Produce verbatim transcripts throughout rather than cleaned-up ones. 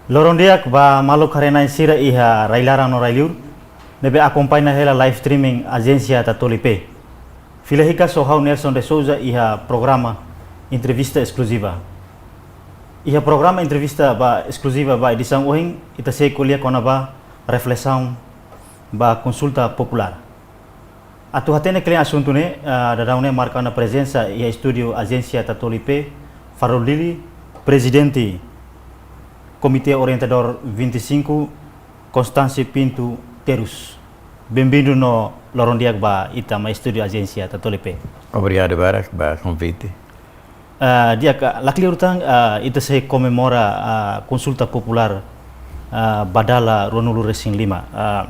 Loron di'ak ba maluk haree-na'in sira iha rai-laran no rai-liur, ne'ebé akompaña hela live streaming Ajénsia Tatoli P. Fila hikas ho ha'u Nelson de Souza iha programa entrevista eskluziva. Iha programa entrevista ba eskluziva ba edisaun ohin, ita sei ko'alia kona-ba reflesaun ba konsulta populár. Atu hatene kle'an asuntu ne'e, ah, daudaun ne'e marka ona prezensa iha estúdiu Ajénsia Tatoli P, Farol Dili, Prezidente Komité Orientadór vinte e cinco, Constâncio Pinto Terus. Benvindu no loron di'ak ba ita mai estúdiu Ajénsia Tatoli P. Obrigadu barak ba konvite. Ah, di'ak, ah, lakleur tan, ah, ita sei komemora, ah, konsulta populár, ah, ba dala ruanulu-resin-lima. Ah,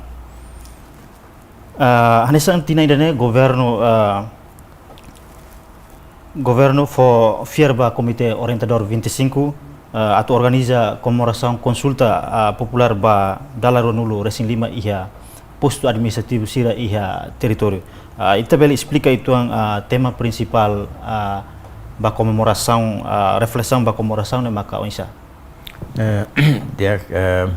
ah, hanesan tinan ida-ne'e governu, ah, governu fó fiar ba Komité Orientadór vinte e cinco, ah, atu organiza komemorasaun konsulta, ah, populár ba dala ruanulu-resin-lima iha postu administrativu sira iha territóriu. Ah, ita bele esplika uitoan, ah, tema prinsipál, ah, ba komemorasaun, ah, reflesaun ba komemorasaun ne'e maka oinsá? Eh, di'ak, eh,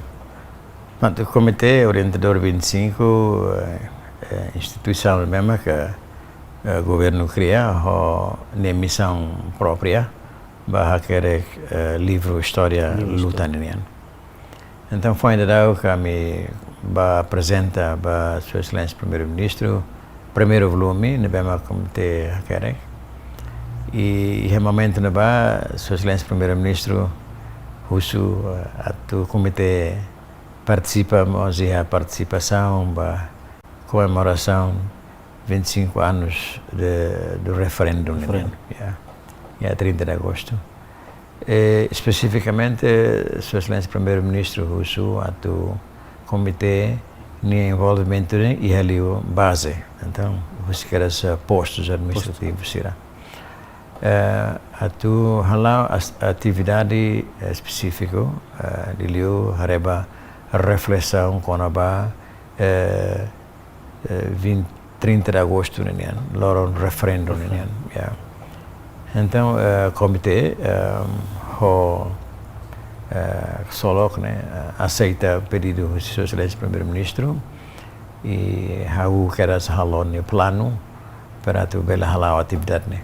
prontu, Komité Orientadór vinte e cinco, eh, eh, instituisaun ne'ebé maka, eh, governu kria ho nia misaun própria ba hakerek, eh, livru istória, livru luta istória ninian. Entaun, foin daudauk ami bá aprezenta ba Sua Exelénsia Primeiru-Ministru primeiru volume ne'ebé mak komité hakerek. I iha momentu ne'ebá Sua Exelénsia Primeiru-Ministru husu, eh, atu komité partisipa mós iha partisipasaun ba komemorasaun vinte e cinco anos de, do referendo, né? Referendo. Ya. Ya, trinta de agosto. Eh, espesifikamente, Sua Exelénsia Primeiru-Ministru husu atu komité nia envolvimentu ne'e iha liu baze. Entaun, husi kedas postus administrativus sira. Eh, atu hala'o as-, atividade, eh, espesífiku, eh, liuliu haree ba reflesaun kona-ba, eh, eh, vinte, trinta de agosto ninian, loron referendo ninian, ya. Entaun, eh, komité, eh, ho, eh, ksolok ne'e, eh, aseita pedidu husi Sua Exelénsia Primeiru-Ministru, i ha'u kedas halo nia planu, para atu bele hala'o atividade ne'e.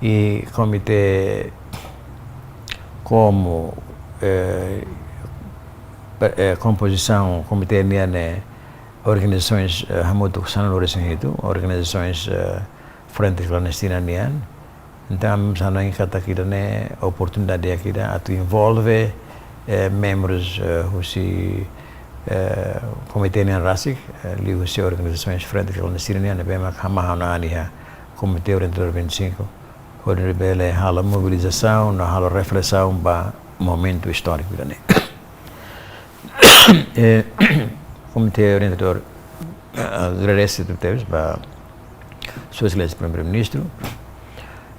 I komité komu, eh, pe-, eh, kompozisaun komité nian ne'e organizasoens, eh, hamutuk sanulu-resin-hitu, organizasoens, eh, Frente Klandestina nian. Entaun, ami hanoin katak ida-ne'e oportunidade di'ak ida atu envolve, eh, membrus, eh, husi, eh, komité nian rasik, eh, liuhusi organizasoens Frente Klandestina nian, ne'ebé mak hamahan ona an iha Komité Orientadór vinte e cinco, hodi bele halo mobilizasaun, no halo reflesaun ba momentu istóriku ida-ne'e. Eh, Komité Orientadór, eh, agradese tebes ba Sua Exelénsia Primeiru-Ministru,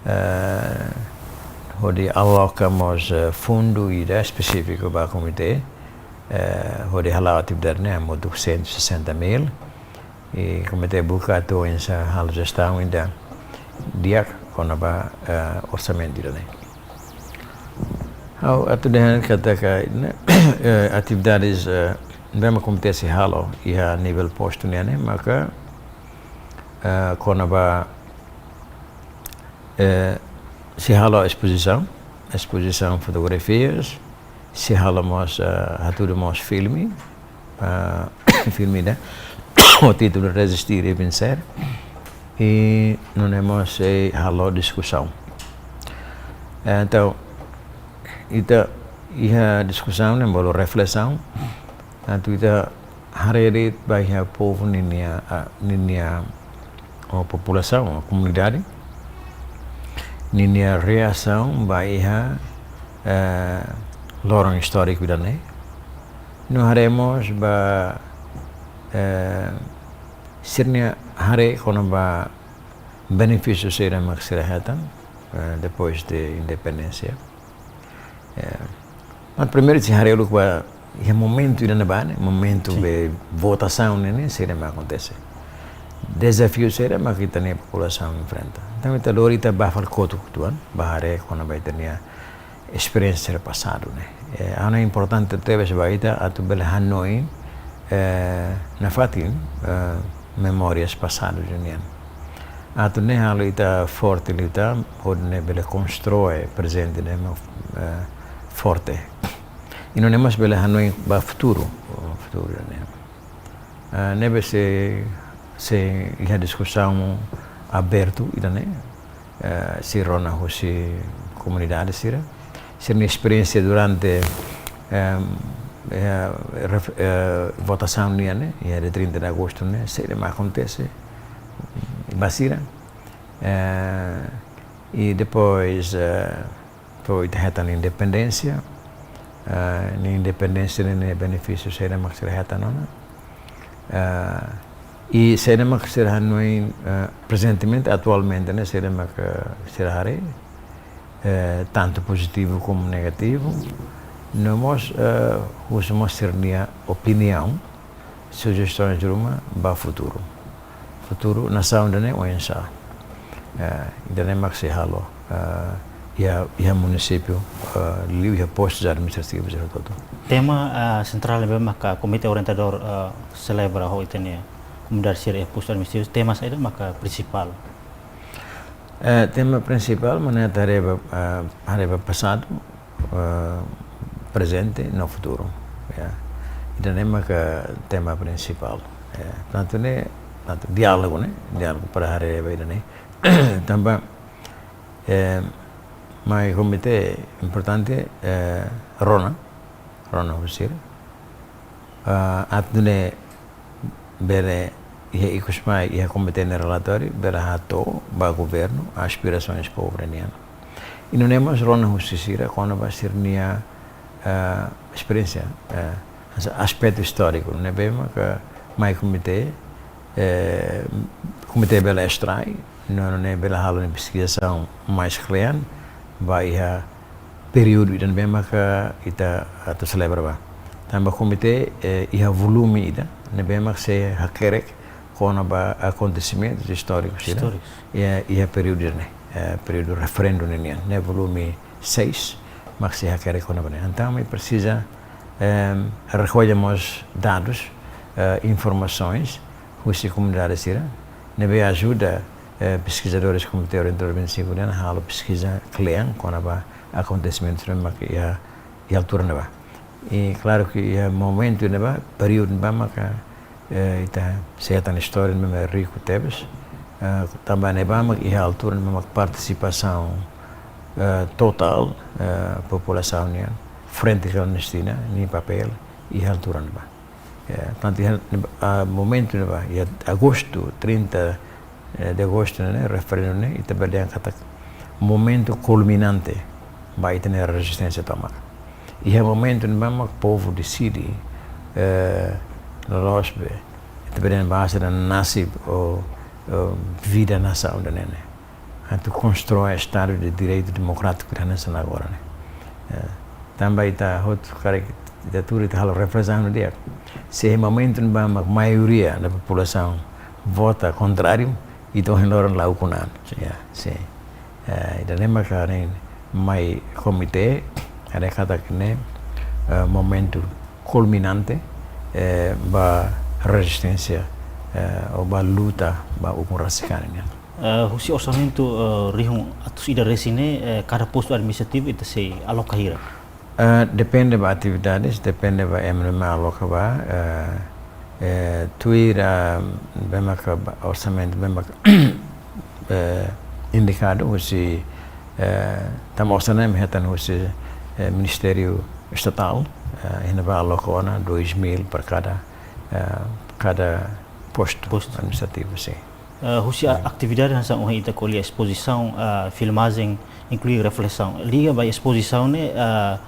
eh, hodi aloka mós, eh, fundu ida espesífiku ba komité, eh, hodi hala'o atividade ne'e hamutuk cento e sessenta mil, i komité buka atu oinsá halo jestaun ida di'ak kona-ba, eh, orsamentu ida-ne'e. Ha'u atu dehan katak ne'e, eh, atividades, eh, ne'ebé mak komité sei halo iha nivel postu nian ne'e, maka, eh, kona-ba, eh, sei halo espozisaun, espozisaun fotografias, sei halo mós, eh, hatudu mós filme, ah, filme ida ho títulu Resistir e Vencer. I nune'e mós sei halo diskusaun. Entaun, ita iha diskusaun ne'e bolu reflesaun, atu ita haree de'it ba iha povu ninia, ah, ninia, ou populasaun, ou komunidade ninia reasaun ba iha, eh, loron istóriku ida-ne'e. No haree mós ba, eh, sira-nia haree kona-ba benefísiu saida mak sira hetan, eh, depois de independénsia. Eh, mas primeiru sei haree uluk ba iha momentu ida-ne'ebá ne'e, momentu, sin, be votasaun ne'e, ne'e, saida mak akontese. Dezafiu saida mak ita-nia populasaun enfrenta. Entaun, ita lori ita bá fali kotuk uitoan, bá haree kona-ba ita-nia, esperiénsia pasadu ne'e. Eh, ha'u hanoin importante tebes ba ita atu bele hanoin, eh, nafatin, eh, memórias pasadu nian. Atu ne'e halo ita forte liután, hodi nune'e bele konstrui prezente ne'e, eh, forte. I nune'e mós bele hanoin ba futuru, futuru ne'e. Eh, ne'ebé sei, sei iha diskusaun abertu ida-ne'e, eh, sei rona husi komunidade sira. Sira-nia esperiénsia durante, ehm, eh, ref-, eh, votasaun nian ne'e, iha dia trinta de agosto ne'e, saida mak akontese ba sira. Eh, i depois, eh, to'o ita hetan independénsia, eh, nia independénsia ne'e benefísiu saida mak sira hetan ona. Eh, i saida mak sira hanoin, eh, prezentemente, atualmente ne'e, saida mak, eh, sira haree, eh, tantu pozitivu komu negativu, no mós, eh, husu mós sira-nia opiniaun, sujestaun ruma ba futuru. Futuru nasaun ida-ne'e oinsá. Eh, ida-ne'e mak sei halo, eh, iha, iha munisípiu, eh, liu iha postus administrativus hotu-hotu. Tema, eh, sentrál ne'ebé maka Komité Orientadór, eh, selebra ho ita-nia komunidade sira iha postu administrativu, tema saida maka prinsipál? Eh, tema prinsipál, maneira ita haree ba, eh, haree ba pasadu, eh, prezente no futuru, ya. Ida-ne'e maka tema prinsipál, ya. Tantu ne'e, tantu diálogu ne'e, diálogu para haree ba ida-ne'e. Tanba, eh, mai komité importante, eh, rona, rona husi sira. Ah, atu nune'e bele iha ikus mai, iha komité nia relatóriu, bele hato'o ba governu aspirasaun povu nian. I nune'e mós rona husi sira kona-ba sira-nia, eh, esperiénsia, eh, as-, aspetu istóriku ne'ebé maka mai komité, eh, komité bele estrai, no nune'e bele halo nia peskizasaun mais klean ba iha períodu ida ne'ebé maka ita atu selebra ba. Tanba komité, eh, iha volume ida ne'ebé mak sei hakerek kona-ba akontesimentus istórikus ida. Istórikus. Iha, iha períodu ne'e, eh, períodu referendu ne'e nian, ne'e volume seis, mak sei hakerek kona-ba ne'e. Entaun, ami presiza, ehm, rekolla mós dadus, eh, informasaun husi komunidade sira, ne'ebé ajuda, eh, peskizadores Komité Orientadór vinte e cinco nian halo peskiza klean kona-ba akontesimentus ne'ebé mak iha, iha altura ne'ebá. I klaru ke iha momentu ne'ebá, períodu ne'ebá maka, eh, ita sei hetan istória ne'ebé mak riku tebes, eh, tanba ne'ebá mak iha altura ne'ebá mak partisipasaun, eh, totál, eh, populasaun nian, Frente Klandestina nia papél iha altura ne'ebá. Ya, tantu iha, ah, momentu ne'ebá, iha agostu, trinta, eh, de agosto ne'e, referendu ne'e, ita bele dehan katak momentu kulminante ba ita-nia rezisténsia tomak. Iha momentu ne'ebá mak povu deside, eh, loloos be, ita bele dehan ba sira nasib ou, ou vida nasaun ida-ne'e. Atu konstrui Estadu de Direitu Demokrátiku ida hanesan agora ne'e. Eh, tanba ita hotu karik ita tuur ita halo reflesaun di'ak. Se momentu ne'ebá mak maioria da populasaun vota kontráriu, ita ohin loron la ukun an. Sin. Ya, sin. Eh, ida-ne'e maka ne'e mai komité, haree katak ne'e, eh, momentu kulminante, eh, ba rezisténsia, eh, ou ba luta ba ukun rasik an nian. Eh, husi orsamentu, eh, rihun atus ida resin ne'e, eh, kada postu administrativu ita sei aloka hira? Eh, depende ba atividades, depende ba ema ne'ebé aloka ba, eh, eh, tuir, eh, ne'ebé maka ba orsamentu ne'ebé maka, eh, indikadu husi, eh, tanba orsamentu ne'e hetan husi, eh, Ministériu Estatál, eh, iha ne'ebá aloka ona dois mil para kada, eh, kada postu. Postu. Administrativu, sin. Eh, husi a-, sin. Atividade hanesan ohin ita ko'alia espozisaun, eh, filmajen, inklui reflesaun. Liga ba espozisaun ne'e, eh,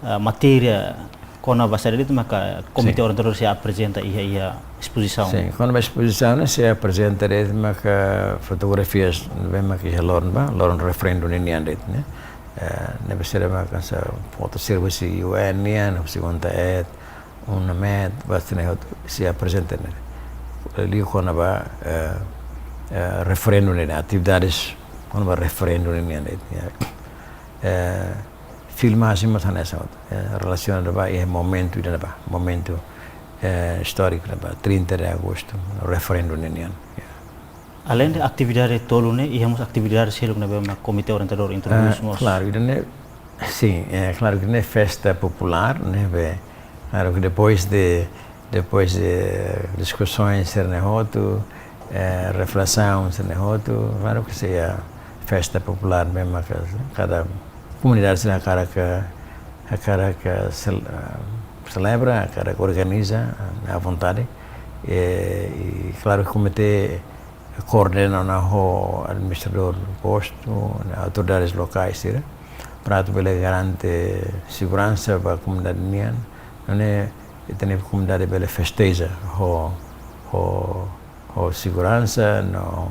eh, matéria kona-ba saida de'it maka komité, sin, orientadór sei aprezenta iha, iha espozisaun? Sin, kona-ba espozisaun ne'e sei aprezenta de'it maka fotografias ne'ebé maka iha loron ba, loron referendu ne'e nian de'it, ne'e. Eh, ne'ebé sira maka hanesan foto sira husi U N nian, husi UNTAED, UNAMED, basta ne'e hotu sei aprezenta ne'e. Liu kona-ba, eh, eh, referendu ne'e, atividades kona-ba referendu ne'e nian de'it, ya. Eh, filmajen mós hanesan hotu, eh, relasionadu ba iha momentu ida-ne'ebá, momentu, eh, istóriku ne'ebá, trinta de agosto, referendu ninian. Ya. Além de atividade tolu ne'e, iha mós atividade seluk ne'ebé mak komité orientadór introdús mós. Ah, klaru, ida-ne'e, sin, eh, klaru ke ne'e festa populár, ne'ebé, klaru ke depois de, depois de diskusaun sira-ne'e hotu, eh, reflesaun sira-ne'e hotu, klaru ke sei iha festa populár ne'ebé maka kada komunidade sira hakarak, hakarak sel-, eh, selebra, hakarak organiza, eh, à vontade. Eh, i klaru ke komité koordena ona ho administradór postu, ne'e autoridades lokais sira, para atu bele garante seguransa ba komunidade nian, nune'e ita-nia komunidade bele festeja ho, ho, ho seguransa no,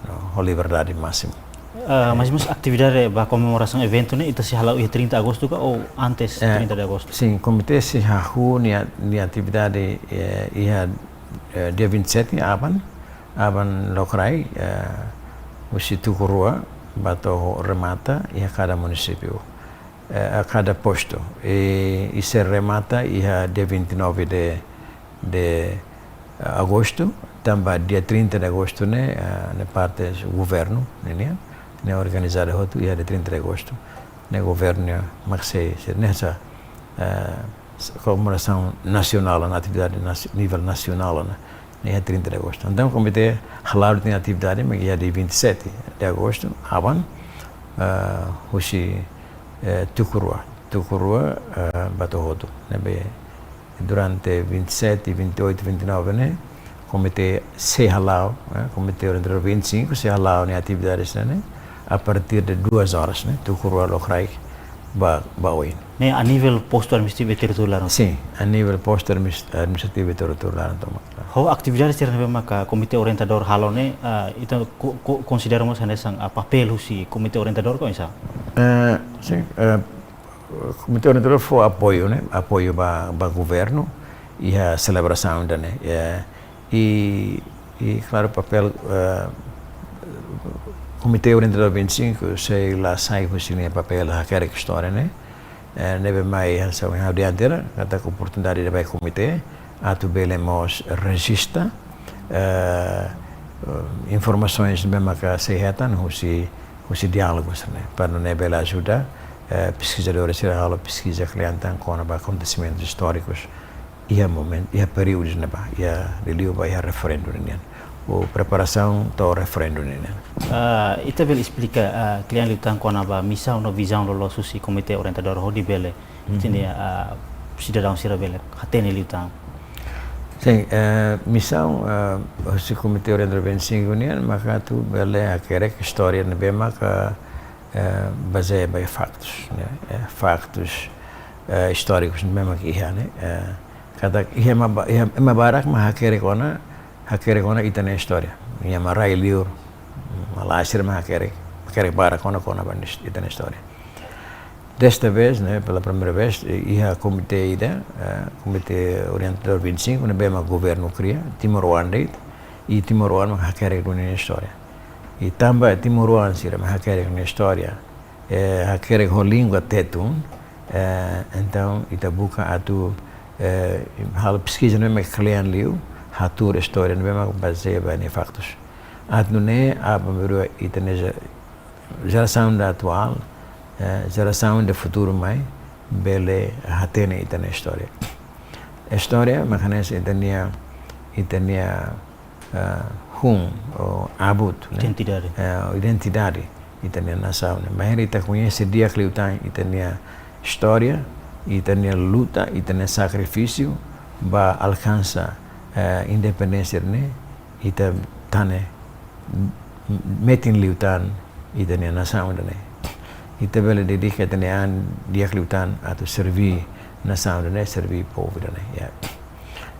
no ho liberdade másimu. Ah, mas, mas atividade ba komemorasaun eventu ne'e ita sei hala'o iha trinta agostu ka ou antes, eh, trinta de agostu? Sin, komité sei hahú nia, nia atividade, eh, iha, eh, dia vinte e sete, aban, aban lokraik, eh, husi tuku rua ba to'o remata iha kada munisípiu, eh, a kada postu. I, i sei remata iha dia vinte e nove de, de, eh, agostu, tanba dia trinta de agostu ne'e, eh, ne'e parte governu, ne'e, ne'e, ne'e organizadu hotu iha dia trinta de agostu. Ne'e governu ne'e mak sei, sei hanesan, eh, s-, komemorasaun nasionál, ona atividade nasi-, nivel nasionál, ona, ne'e iha trinta de agostu. Entaun, komité hala'o tiha atividade, mak iha dia vinte e sete de agostu, aban, eh, husi, eh, tuku rua, tuku rua, eh, ba to'o hotu. Ne'ebé durante vinte e sete, vinte e oito, vinte e nove ne'e, komité sei hala'o, eh, komité orientadór vinte e cinco sei hala'o nia atividade sira-ne'e, a partir de duas horas ne'e, tuku rua lokraik ba, ba oin. Ne'e a nivel postu administrativu iha territóriu laran? Sin, a nivel postu admis-, administrativu iha territóriu laran tomak. Ho atividade sira ne'ebé maka komité orientadór halo ne'e, ah, ita ko-, ko-, konsidera mós hanesan, ah, papél husi komité orientadór ka oinsá? Eh, sin, eh, komité orientadór fó apoiu, ne'e, apoiu ba, ba governu iha selebrasaun ida-ne'e. Eh, i, i klaru papél, eh, komité orientadór vinte e cinco sei la sai husi nia papél hakerek istória ne'e. Eh, ne'ebé mai hanesan ha'u dehan tiha, katak oportunidade ida ba komité atu bele mós rejista, eh, informasaun ne'ebé maka sei hetan husi, husi diálogu sira-ne'e, para nune'e bele ajuda, eh, peskizadór sira halo peskiza kle'an tan kona-ba akontesimentus istórikus iha momentu, iha períodu ne'ebá, iha liuliu ba iha referendu ninian, ou preparasaun to'o referendu ninian. Ah, ita bele esplika, ah, kle'an liután kona-ba misaun no vizaun loloos husi komité orientadór hodi bele, hmm, ita-nia, ah, sidadaun sira bele hatene liután? Sin, eh, misaun, eh, husi komité orientadór vinte e cinco nian, maka atu bele hakerek istória ne'ebé maka, eh, bazeia ba faktus, ne'e? Eh, faktus, eh, istórikus ne'ebé maka iha, ne'e? Eh, katak iha ema ba-, iha ema barak mak hakerek ona, hakerek ona ita-nia istória. Iha ema rai liur, malae sira mak hakerek, hakerek barak ona kona-ba ita-nia istória. Desta vez, ne'e, pela primeira vez, eh, iha komité ida, eh, komité orientadór vinte e cinco, ne'ebé mak governu kria, timoroan de'it, i timoroan mak hakerek duni nia istória. I tanba timoroan sira mak hakerek nia istória, eh, hakerek ho língua tetun, eh, entaun ita buka atu, eh, halo peskiza ne'ebé mak kle'an liu, hatuur istória ne'ebé mak bazeia ba nia faktus. Atu nune'e, aban-bainrua ita-nia je-, jerasaun ida atuál, eh, jerasaun ida futuru mai, bele hatene ita-nia istória. Istória mak hanesan ita-nia, ita-nia, eh, hun, ou abut, ne'e? Identidade. Eh, identidade ita-nia nasaun, ne'e? Bainhira ita koñese di'ak liután ita-nia istória, ita-nia luta, ita-nia sakrifísiu, ba alkansa, eh, independénsia ne'e, ita hatene m-, metin liután ita-nia nasaun ida-ne'e. Ita bele dedika ita-nia an di'ak liután atu serví nasaun ida-ne'e, serví povu ida-ne'e, ya.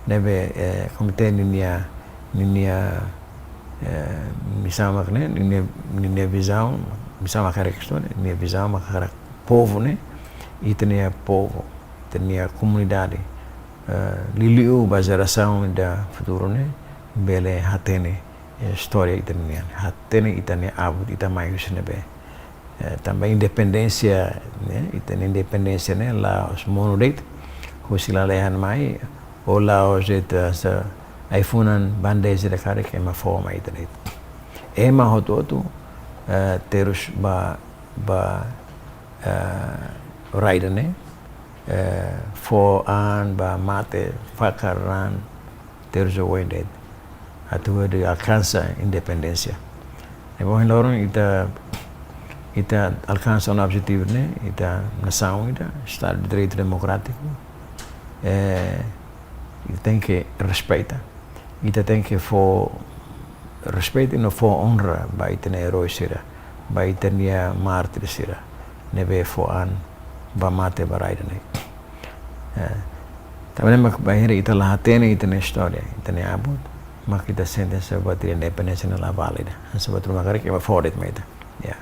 Ne'ebé, eh, komité ninia, ninia, eh, misaun mak ne'e, ninia, ninia vizaun, misaun mak hakerek istória, ninia vizaun mak hakerek povu ne'e, ita-nia povu, ita-nia komunidade, eh, liuliu ba jerasaun ida futuru ne'e, bele hatene, eh, istória ita-nian, hatene ita-nia abut, ita mai husi ne'ebé. Eh, tanba independénsia ne'e, ita-nia independénsia ne'e la'ós monu de'it, husi lalehan mai, ou la'ós de'it, eh, hanesan ai-funan bandeira sira karik ema fó mai ita de'it. Ema hotu-hotu, eh, terus ba, ba, eh, rai ida-ne'e, eh, fó an ba mate, fakar raan, terus oin de'it, atu hodi alkansa independénsia. Ne'ebé ohin loron ita, ita alkansa ona objetivu ne'e, ita nasaun ida, Estadu de Direitu Demokrátiku, eh, ita tenke respeita, ita tenke fó respeita no fó onra ba ita-nia erói sira, ba ita-nia mártir sira ne'ebé fó an ba mate ba rai ida-ne'e. Eh, tanba ne'e mak bainhira ita la hatene ita-nia istória, ita-nia abut, mak ita sente hanesan buat ida independénsia ne'e la válida. Hanesan buat ruma karik ema fó de'it mai ita. Ya.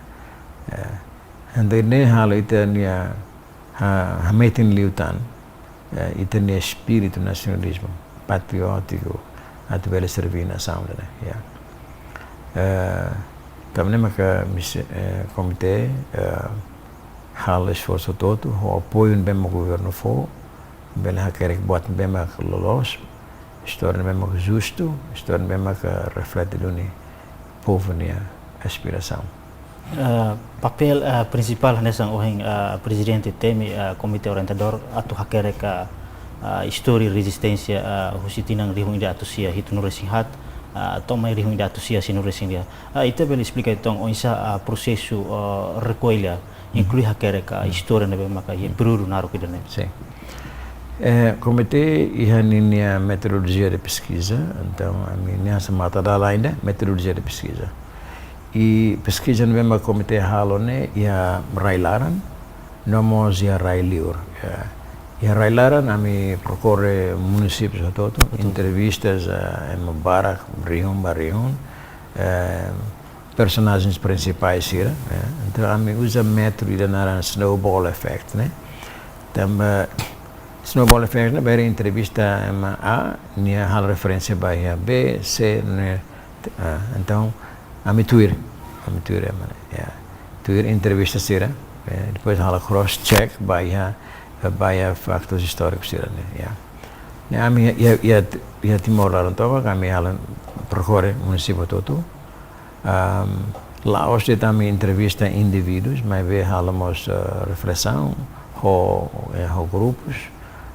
Eh, entaun ne'e halo ita-nia ha-, hametin liután, eh, ita-nia espíritu nasionalizmu, patriótiku, atu bele serví nasaun ida-ne'e, ya. Eh, tanba ne'e maka misi-, eh, komité, eh, halo esforsu hotu-hotu, ho apoiu ne'ebé mak governu fó, bele hakerek buat ne'ebé mak loloos, istória ne'ebé mak justu, istória ne'ebé mak reflete duni povu nia aspirasaun. Eh, papél, eh, prinsipál hanesan ohin, eh, prezidente temi, eh, komité orientadór atu hakerek, eh, istória rezisténsia, eh, husi tinan rihun ida atus sia hitunulu resin haat, eh, to'o mai rihun ida atus sia sianulu resin lia. Eh, ita bele esplika entaun oinsá, eh, prosesu, eh, rekolla, inklui hakerek, eh, istória ne'ebé maka iha períodu naruk ida-ne'e. Sin. Eh, komité iha ninia metodolojia de peskiza, entaun ami-nia hanesan mata-dalan ida, metodolojia de peskiza. I peskiza ne'ebé mak komité halo ne'e iha rai-laran, no mós iha rai-liur. Ya. Iha rai-laran ami perkore munisípiu hotu-hotu, entrevista, eh, ema barak, rihun ba rihun, eh, personagens prinsipais sira, ne'e. Entaun ami uza métodu ida naran snowball effect, ne'e. Tanba snowball effect ne'e, bainhira entrevista ema A, nia halo referénsia ba iha B, C, ne'e. Ah, entaun ami tuir, ami tuir ema ne'e, ya. Tuir entrevista sira, eh, depois halo cross check ba iha, ba iha faktus istórikus sira-ne'e, ya. Ne'e ami iha, iha, iha Timor laran tomak ami halo perkore munisípiu hotu-hotu. Am, la'ós de'it ami entrevista indivíduus, maibé halo mós, eh, reflesaun ho, eh, ho grupus.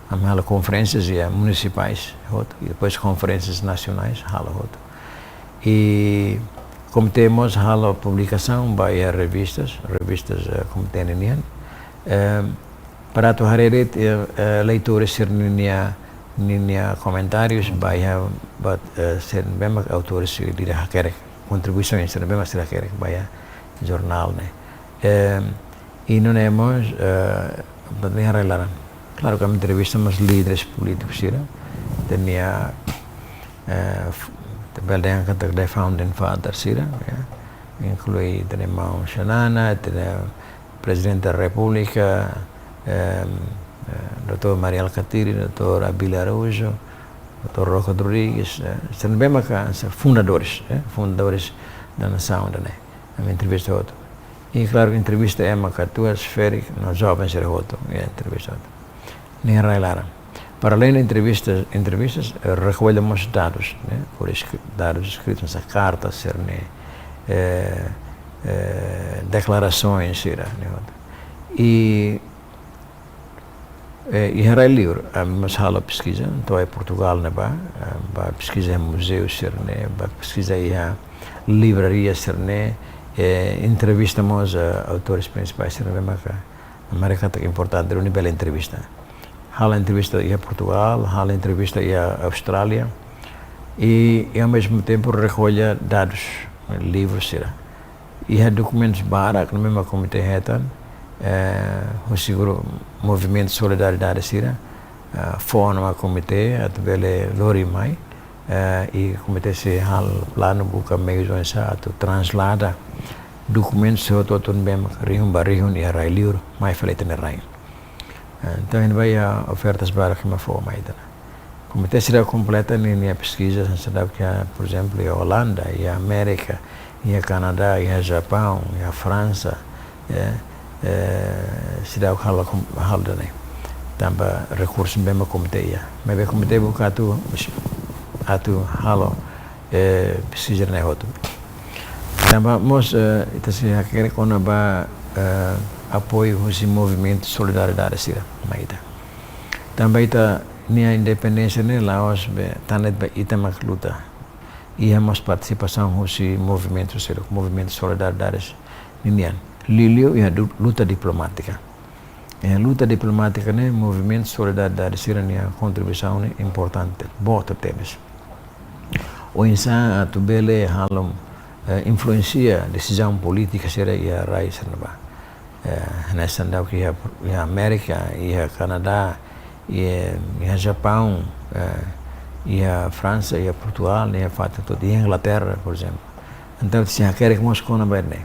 Ami halo konferénsias iha munisipais hotu, i depois konferénsias nasionais halo hotu. I komité mós halo publikasaun ba iha revistas, revistas, eh, komité ninian. Em, para atu haree de'it, eh, eh, leitores sira-ninia, ninia komentárius ba iha, ba, eh, sira ne'ebé mak autores sira hakerek, kontribuisaun sira ne'ebé mak sira hakerek ba iha jornál ne'e. Em, i nune'e mós, eh, ba iha rai-laran. Klaru, ami entrevista mós líderes polítikus sira, ita-nia, eh, f-, ita bele dehan katak the founding father sira, ya. Inklui ita-nia maun Xanana, ita-nia Prezidente da Repúblika, em, eh, doutór Mari Alkatiri, doutór Abílio Araújo, doutór Rocco Rodrigues, eh, sira ne'ebé maka hanesan fundadores, eh, fundadores da nasaun ida-ne'e. Ami entrevista hotu. I klaru, entrevista ema katuas, ferik, no joven sira hotu, ya, entrevista hotu. Ne'e iha rai-laran. Para além de entrevistas, entrevistas, eh, rekolla mós dadus, ne'e? Por eskri-, dadus eskritus, hanesan kartas sira-ne'e, eh, eh, deklarasaun sira-ne'e. I, eh, iha rai-liur, ami mós halo peskiza, entaun iha Portugal ne'ebá, eh, ba peskiza iha muzeu sira-ne'e, ba peskiza iha livraria sira-ne'e, eh, entrevista mós, eh, autores prinsipais sira ne'ebé maka ami haree katak importante duni bele entrevista. Halo entrevista iha Portugal, halo entrevista iha Austrália. I, i ao mesmo tempo rekolla dadus, livrus sira. Iha dokumentus barak ne'ebé mak komité hetan, eh, husi gru-, movimentu solidariedade sira, eh, fó ona ba komité atu bele lori mai, eh, i komité sei halo planu, buka meius oinsá atu traslada dokumentus sira hotu-hotu ne'ebé mak rihun ba rihun iha rai-liur mai fali ita-nia rai. Eh, entaun, iha ne'ebá iha ofertas barak mak fó mai ita-nia. Komité sira kompleta ninia peskiza, sira daudauk iha, por ezemplu, iha Olanda, iha Amérika, iha Kanadá, iha Japaun, iha Fransa, eh, eh, seidauk halo kom-, halo ida-ne'e. Tanba rekursu ne'ebé mak komité iha. Maibé komité buka atu, atu halo, eh, peskiza ne'e hotu. Tanba mós, eh, ita sei hakerek kona-ba, eh, apoiu husi movimentu solidariedade sira mai ita. Tanba ita-nia independénsia ne'e la'ós be tan de'it be ita mak luta. Iha mós partisipasaun husi movimentu sira, movimentu solidariedade ninian. Liuliu iha du-, luta diplomátika. Iha luta diplomátika ne'e, movimentu solidariedade sira-nia kontribuisaun ne'e importante, boot tebes. Oinsá atu bele halo, eh, influensia desizaun polítika sira iha rai sira ne'ebá. Eh, hanesan daudauk iha, iha Amérika, iha Kanadá, iha, iha Japaun, eh, iha Fransa, iha Portugál, iha fatin tomak, iha Inglaterra, por ezemplu. Entaun, sei hakerek mós kona-ba ne'e.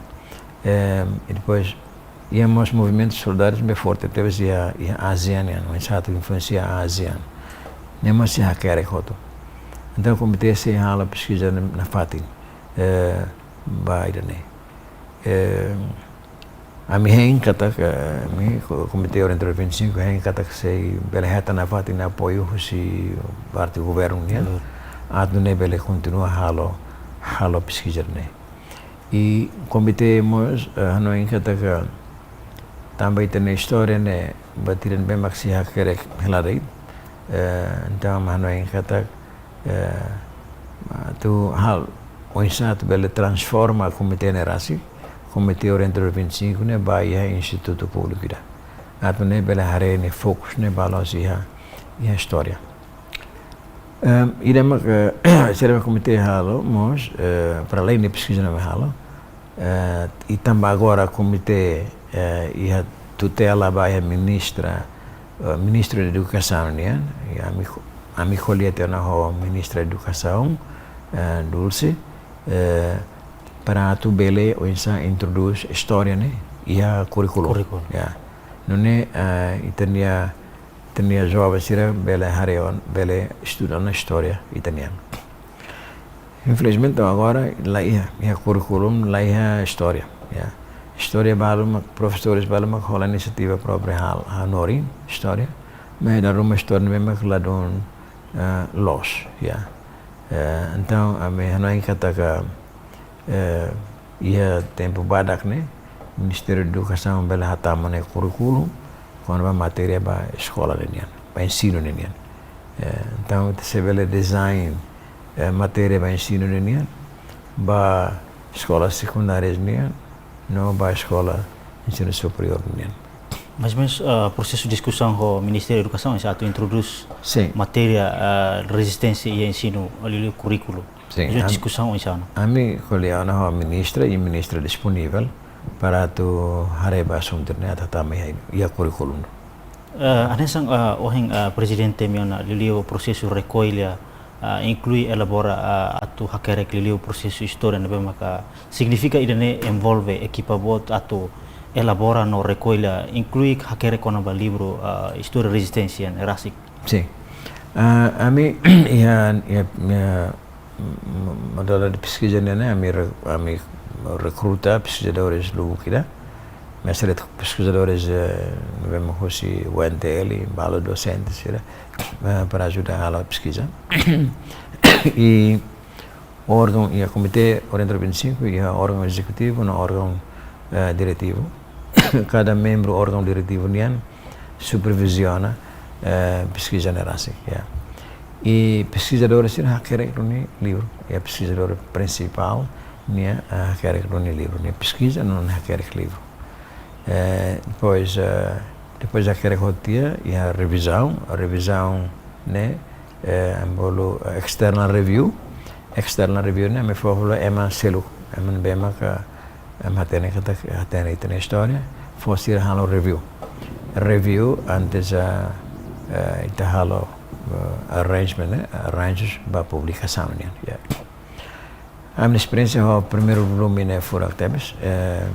Eh, i depois, iha mós movimentu solidariedade ne'ebé forte tebes iha, iha ASEAN nian, oinsá atu influensia ASEAN. Ne'e mós sei hakerek hotu. Entaun, komité sei halo peskiza ne'e nafatin, eh, ba ida-ne'e. Eh, ami hein katak, eh, ami ko-, Komité Orientadór vinte e cinco hein katak sei bele hetan nafatin apoiu husi parte governu nian. Atu nune'e bele kontinua halo, halo peskiza ne'e. I komité mós, eh, hanoin katak tanba ita-nia istória ne'e buat ida ne'ebé mak sei hakerek hela de'it. Eh, entaun, hanoin katak, eh, atu halo oinsá atu bele transforma komité ne'e rasik, Komité Orientadór vinte e cinco ne'e ba iha institutu públiku ida. Atu nune'e bele haree nia fokus ne'e ba la'ós iha, iha istória. Em, ida mak, eh, sira komité halo mós, eh, para além de peskiza ne'ebé halo, eh, i tanba agora komité, eh, iha tutela ba iha ministra, eh, Ministru Edukasaun nian, i ami ko-, ami ko'alia tiha ona ho Ministra Edukasaun, eh, Dulce, eh, para atu bele oinsá introdús istória ne'e iha kurríkulu. Kurríkulu. Ya. Nune'e, eh, ita-nia, ita-nia joven sira bele haree ona, bele estuda ona istória ita-nian. Infelizmente, agora la iha, iha kurríkulu la iha istória, ya. Istória balu mak, profesores balu mak hola inisiativa própria hal-, hanorin istória. Maibé dala ruma istória ne'e mak ladún, eh, loos, ya. Eh, entaun, ami hanoin katak, eh, iha tempu badak ne'e, Ministériu Edukasaun bele hatama ona iha kurríkulu kona-ba matéria ba eskola ninian, ba ensinu ninian. Eh, entaun, ita sei bele design, eh, matéria ba ensinu ninian, ba eskola sekundária nian, no ba eskola ensinu superiór nian. Mais ou menus, ah, prosesu diskusaun ho Ministériu Edukasaun, oinsá atu introdús, sin, matéria, ah, rezisténsia iha ensinu, liuliu kurríkulu. Sin, ami diskusaun oinsá ona? Ami ko'alia ona ho ministra, i ministra disponivel para atu haree ba asuntu ne'e atu hatama iha, iha kurríkulu. Eh, hanesan, eh, ohin, eh, prezidente menciona liuliu prosesu rekolla, eh, inklui elabora, eh, atu hakerek liuliu prosesu istória ne'ebé maka signifika ida-ne'e envolve ekipa boot atu elabora no rekolla, inklui hakerek kona-ba livru, eh, istória rezisténsia ne'e rasik. Sin. Eh, ami iha, iha, iha m-, modalidade peskiza ne'e, ne'e, ami re-, ami rekruta peskizadores lubuk ida. Mestre peskizadores, eh, ne'ebé mak husi U N T L, balu dosente sira, eh, para ajuda halo peskiza. I órgaun, iha Komité Orientadór vinte e cinco, iha órgaun ezekutivu no órgaun, eh, diretivu. Kada membru órgaun diretivu nian superviziona, eh, peskiza ne'e rasik, ya. I peskizadór sira hakerek duni livru, ya, peskizadór prinsipál nian, eh, hakerek duni livru, nia peskiza no nia hakerek livru. Eh, depois, eh, depois hakerek hotu tiha, iha revizaun, revizaun ne'e, eh, ami bolu, eh, external review, external review ne'e, ami fó fali ema seluk, ema ne'ebé maka, ema hatene katak, hatene ita-nia istória, fó sira halo review. Review antes, eh, eh, ita halo, eh, arrangement, eh, arranjus ba publikasaun nian, ya. Ami esperiénsia ho primeiru volume ne'e furak tebes, eh,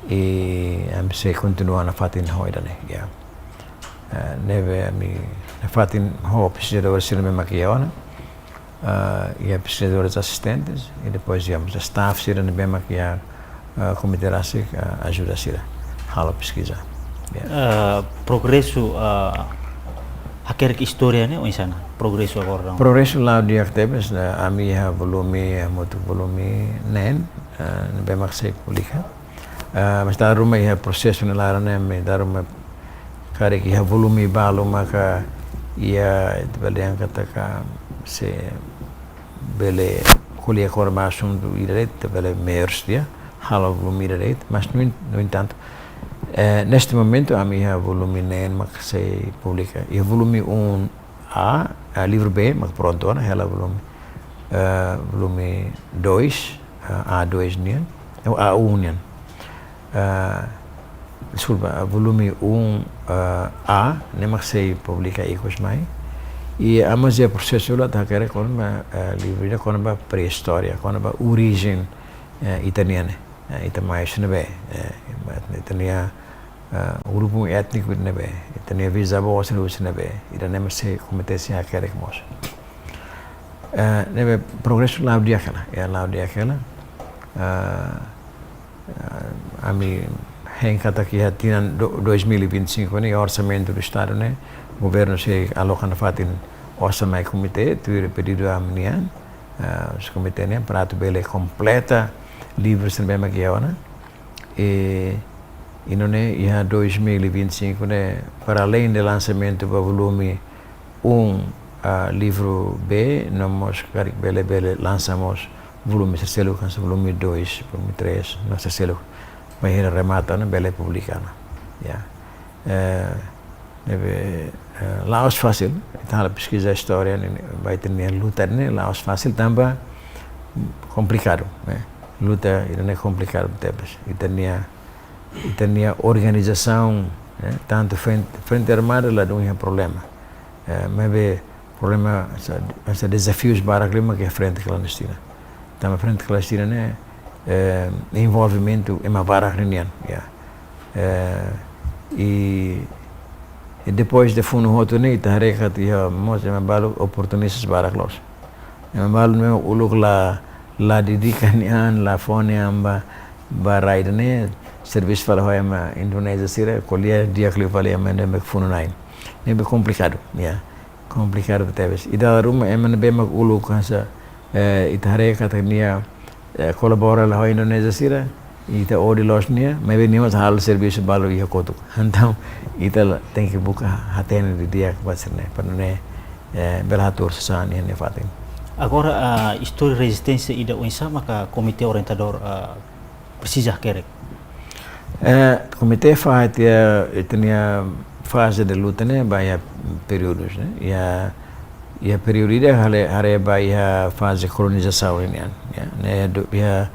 i ami sei kontinua nafatin ho ida-ne'e, ya. Eh, ne'ebé ami nafatin ho peskizadór sira ne'ebé mak iha ona, eh, iha peskizadores asistentes, i depois iha mós staff sira ne'ebé mak iha, eh, komité rasik, eh, ajuda sira. halo peskiza. Ya. Eh, progresu, eh, hakerek istória ne'e oinsá ona? Progresu agora ona? Progresu la'o di'ak tebes, ne'e, ami iha volume, hamutuk volume neen, eh, ne'ebé mak sei publika. Eh, mas dala ruma iha prosesu ne'e laran ne'e, ami dala ruma karik iha volume balu maka iha, ita bele dehan katak sei bele ko'alia kona-ba asuntu ida de'it, ita bele merge tiha, halo volume ida de'it, mas no en-, no entanto, eh, neste momento, ami iha volume neen mak sei publika. Iha volume um A, eh, livru B, mak prontu ona, hela volume, eh, volume dois, eh, A dois nian, eh, A um nian. Eh, deskulpa, volume um, eh, A, ne'e mak sei publika ikus mai. I ami mós iha prosesu la'o atu hakerek kona-ba, eh, livru ida kona-ba pré-istória, kona-ba orijen, eh, ita-nian ne'e. Eh, ita mai husi ne'ebé, eh, ita-nia, eh, grupu étniku ne'ebé, ita-nia bizavó sira husi ne'ebé, ida-ne'e mak sei komité sei hakerek mós. Eh, ne'ebé progresu la'o di'ak hela, ya, la'o di'ak hela. Eh, eh, ami hein katak iha tinan do-, dois mil e vinte e cinco ne'e, orsamentu do Estadu ne'e, governu sei aloka nafatin osan mai komité, tuir pedidu ami-nian, eh, husi komité nian, para atu bele kompleta livru sira ne'ebé mak iha ona. E, i nune'e iha dois mil e vinte e cinco ne'e, para além de lansamentu ba volume um, ah, livru B, no mós karik bele, bele lansa mós volume sira seluk, hanesan volume dois, volume três, no sira seluk. Bainhira remata ona, bele publika ona. Ya. Eh, ne'ebé, eh, la'ós fasil, ita halo peskiza istória ne'e, ba ita-nia luta ne'e, la'ós fasil tanba komplikadu, ne'e. Luta ida-ne'e komplikadu tebes. Ita-nia, ita-nia organizasaun, ne'e, tantu frente, frente armada ladún iha problema. Eh, maibé problema, hanesan, hanesan dezafius barak liu mak iha frente klandestina. Tanba frente klandestina ne'e, eh, envolvimentu ema barak ninian, ya. Eh, i, i depois de funu hotu ne'e, ita haree katak iha mós ema balu oportunistas barak loos. Ema balu ne'e uluk la, la dedika nia an, la fó nia an ba, ba rai ida-ne'e, servisu fali ho ema Indonézia sira, ko'alia di'ak liu fali ema ne'ebé funu-na'in. Ne'ebé komplikadu, ya. Komplikadu tebes. I dala ruma ema ne'ebé mak uluk hanesan, eh, ita haree katak nia, eh, kolabora la ho Indonézia sira, ita odi loos nia, maibé nia mós halo servisu balu iha kotuk. Entaun, ita la tenke buka hatene didi'ak ba sira-ne'e, para nune'e, eh, bele hatuur sasán iha nia fatin. Agora, ah, istória rezisténsia ida oinsá maka komité orientadór, ah, presiza hakerek? Eh, komité fahe tiha, eh, ita-nia faze de luta ne'e ba iha períodus, ne'e. Iha, iha períodu ida haree, haree ba iha faze kolonizasaun nian, ya. Ne'e do, iha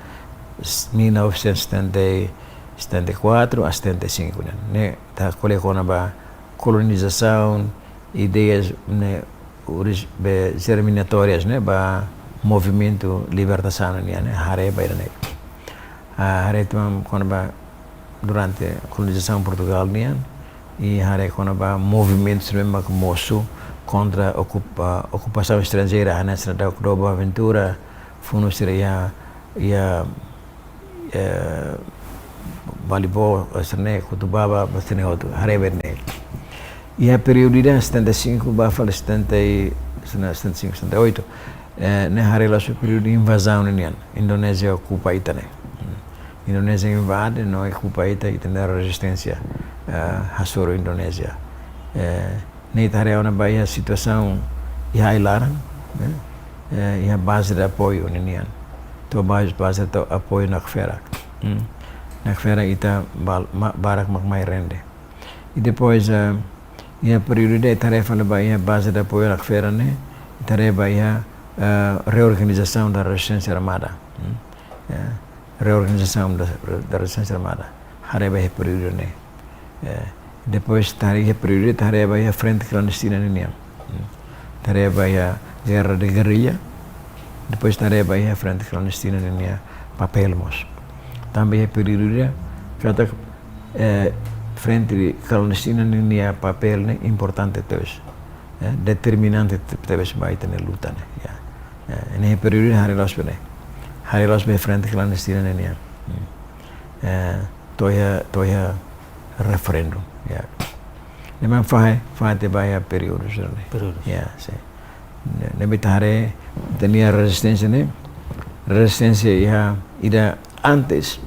s-, mil novecentos e setenta, setenta e quatro a setenta e cinco nian. Ne'e ita ko'alia kona-ba kolonizasaun, ideias ne'e, oris-, be, jerminatórias ne'e, ba movimentu libertasaun nian, ne'e, haree ba ida-ne'e. Ah, haree tan kona-ba durante kolonizasaun Portugál nian, i haree kona-ba movimentu sira ne'ebé mak mosu kontra okupa-, okupasaun estranjeira, hanesan Dr. Dom Boaventura, funu sira iha, iha, eh, Balibó, sira-ne'e, Cotubaba, sira-ne'e hotu, haree ba ne'e. Iha períodu ida setenta e cinco ba fali setenta e, setenta e cinco, setenta e oito, eh, ne'e haree loos períodu invazaun nian, Indonézia okupa ita ne'e. Indonézia invade, no okupa ita, ita-nia rezisténsia, eh, hasoru Indonézia. Eh, ne'e ita haree ona ba iha situasaun iha ai-laran, ne'e? Eh, iha baze de apoiu ninian. To'o baze, baze de apoiu Nakfera. Hmm. Nakfera ita bal-, ma-, barak mak mai rende. I depois, eh, iha períodu ida ita haree fali ba iha baze de apoiu Nakfera ne'e, ita haree ba iha, eh, reorganização da resistência armada. Hmm. Eh, reorganização da, da resistência armada. Haree ba iha períodu ne'e. Eh, depois ita haree iha períodu, ita haree ba iha frente klandestina ninian. Hmm. Ita haree ba iha guerra de guerrilla. Depois ita haree ba iha frente klandestina ninia papél mós. Tanba iha períodu ida, katak, eh, frente klandestina ninia papél ne'e importante tebes. Eh, determinante te-, tebes ba ita-nia luta ne'e, ya. Eh, ne'e períodu haree loos ba ne'e. Haree loos ba frente klandestina ninia. Hmm. Eh, to'o iha, to'o iha, referendu, ya. Ne'ebé fahe, fahe tiha ba iha períodu sira-ne'e. Períodu. Ya, sin. Ne'ebé ita haree, ita-nia rezisténsia ne'e, rezisténsia iha, ida antes,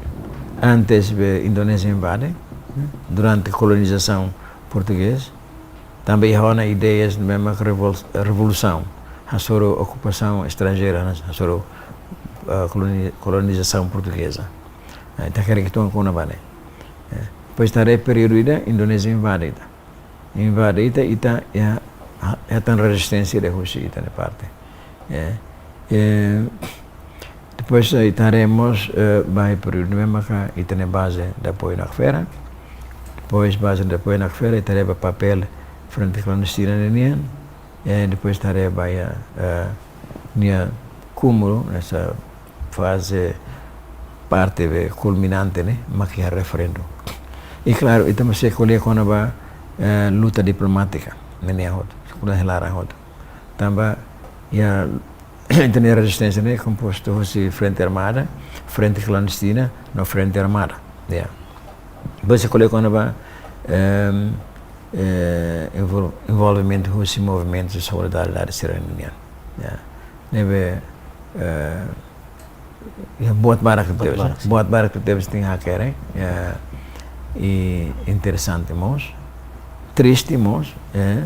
antes be Indonézia invade, durante kolonizasaun portugeza, tanba iha ona ideias ne'ebé revol-, revolusaun, hasoru okupasaun estranjeira, hasoru, eh, koloni-, kolonizasaun portugeza. Eh, ita hakerek uitoan kona-ba ne'e. Eh, depois ita haree períodu ida, Indonézia invade ita. Invade ita, ita, ya, ha-, hetan rezisténsia ida husi ita-nia parte. Eh, eh, depois, eh, ita haree mós, eh, ba iha períodu ne'ebé maka ita-nia baze de apoiu Nakfera. Depois baze de apoiu Nakfera, ita haree ba papél Frente Klandestina ninian. Eh, depois ita haree ba iha, eh, nia kúmulu, hanesan faze parte be kulminante ne'e, mak iha referendu. I klaru, ita mós sei ko'alia kona-ba, eh, luta diplomátika, ne'e nia hotu, ko'alia hela laran hotu. Tanba, ya, ita-nia rezisténsia ne'e kompostu husi frente armada, frente klandestina, no frente armada. Ya. Depois sei ko'alia kona-ba, ehm, eh, envol-, envolvimentu husi movimentu solidariedade sira-nian. Ya. Ne'ebé, eh, ya, buat barak tebes, buat barak, buat barak tebes ita hakerek, ya, i interesante mós, triste mós, eh,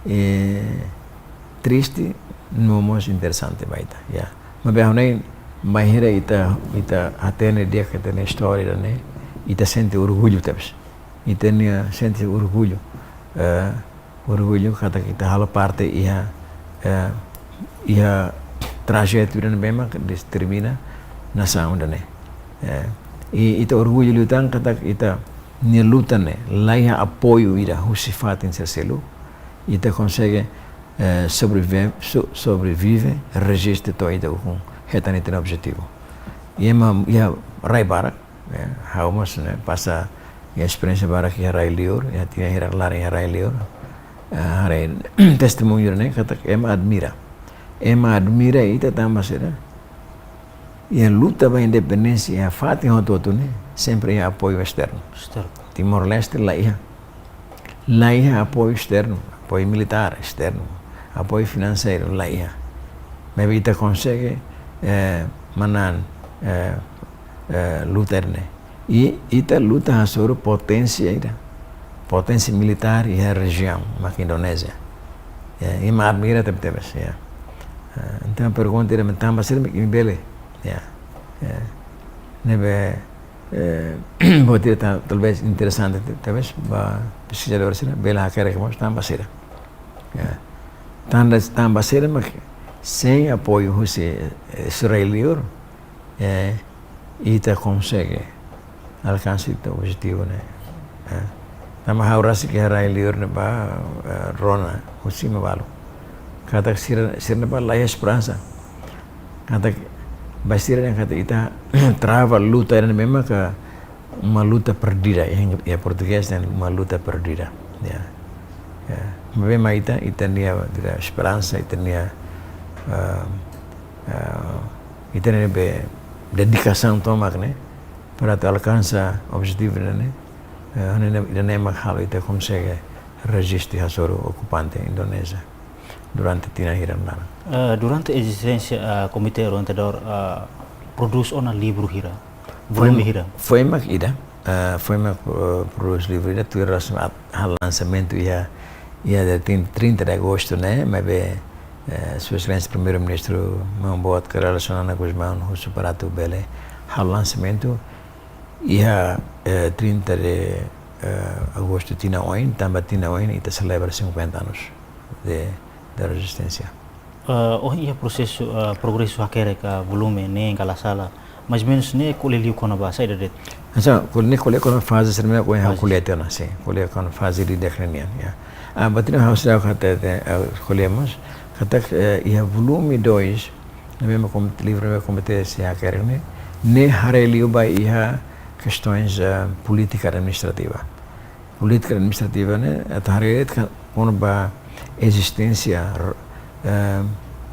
i triste, no mós interesante ba ita, ya. Maibé ha'u hanoin, bainhira ita, ita hatene di'ak ita-nia istória ne'e, ita sente orgullu tebes. Ita-nia sente orgullu, eh, orgullu katak ita halo parte iha, eh, iha trajetu ida ne'ebé mak determina nasaun ida-ne'e. Eh, i ita orgullu liután katak ita-nia luta ne'e la iha apoiu ida husi fatin sira seluk, ita konsege, eh, sobrevive, so-, sobrevive, reziste to'o ita ukun hetan ita-nia objetivu. I ema iha rai barak, eh, ha'u mós, ne'e, pasa iha esperiénsia barak iha rai liur, iha tinan hirak laran iha rai liur. Eh, haree testemuñu ne'e katak ema admira. Ema admira ita tanba saida? Iha luta ba independénsia iha fatin hotu-hotu ne'e, sempre iha apoiu esternu. Esternu. Timor-Leste la iha. La iha apoiu esternu, apoiu militár esternu, apoiu finanseiru la iha. Maibé ita konsege, eh, manán, eh, eh, luta ne'e. I ita luta hasoru poténsia ida. Poténsia militár iha rejiaun, mak Indonézia. Ya, ema admira tebetebes, ya. Eh, entaun pergunta ida mak tanba saida mak imi bele. Ya, ya. Ne'ebé, eh, buat ida ta-, talvés interesante, ta-, talvés ba peskizadór sira bele hakerek mós tanba saida. Ya. Tanba, tanba saida mak sein apoiu husi, eh, husi rai liur, eh, ita konsege alkansa ita objetivu ne'e. Eh, tanba ha'u rasik iha rai liur ne'ebá, eh, rona husi ema balu. Katak sira, sira ne'ebá la iha esperansa. Katak ba sira ne'e katak ita trava luta ne'e memang ka uma luta perdida, iha, iha portugés ne'e uma luta perdida. Ya. Ya. Maibé mak ita, ita-nia, ita-nia esperansa, ita-nia, ah, ah, ita-nia be dedikasaun tomak ne'e, para atu alkansa objetivu ne'e, eh, ne'e, ne'e, ne'e mak halo ita konsege reziste hasoru okupante Indonézia durante tinan hirak laran. Eh, durante ezisténsia, eh, Komité Orientadór, eh, prodús ona livru hira, volume hira? Foin mak ida, eh, foin mak, eh, prodús livru ida, tuir relasaun a, a lansamentu iha, iha dia trinta de agostu ne'e, maibé, eh, Sua Exelénsia Primeiru-Ministru, maun boot Kay Rala Xanana Gusmão, husu para atu bele halo lansamentu iha, eh, trinta de, eh, agostu tinan oin, tanba tinan oin ita selebra cinquenta anos de, de rezisténsia. Eh, ohin iha prosesu, eh, progresu hakerek, eh, volume neen ka la sala, mais ou menus ne'e ko'alia liu kona-ba saida de'it? Entaun, ko'alia ne'e ko'alia kona-ba faze sira ne'ebé ohin ha'u ko'alia tiha ona, sin, ko'alia kona-ba faze didi'ak ninian, ya. Ah, buat ida ha'u seidauk hatete, eh, ko'alia mós, katak, eh, iha volume dois, ne'ebé mak kom-, livru ne'ebé komité sei hakerek ne'e, ne'e haree liu ba iha kestaun, eh, polítika administrativa. Polítika administrativa ne'e, atu haree de'it ka-, kona-ba ezisténsia, eh,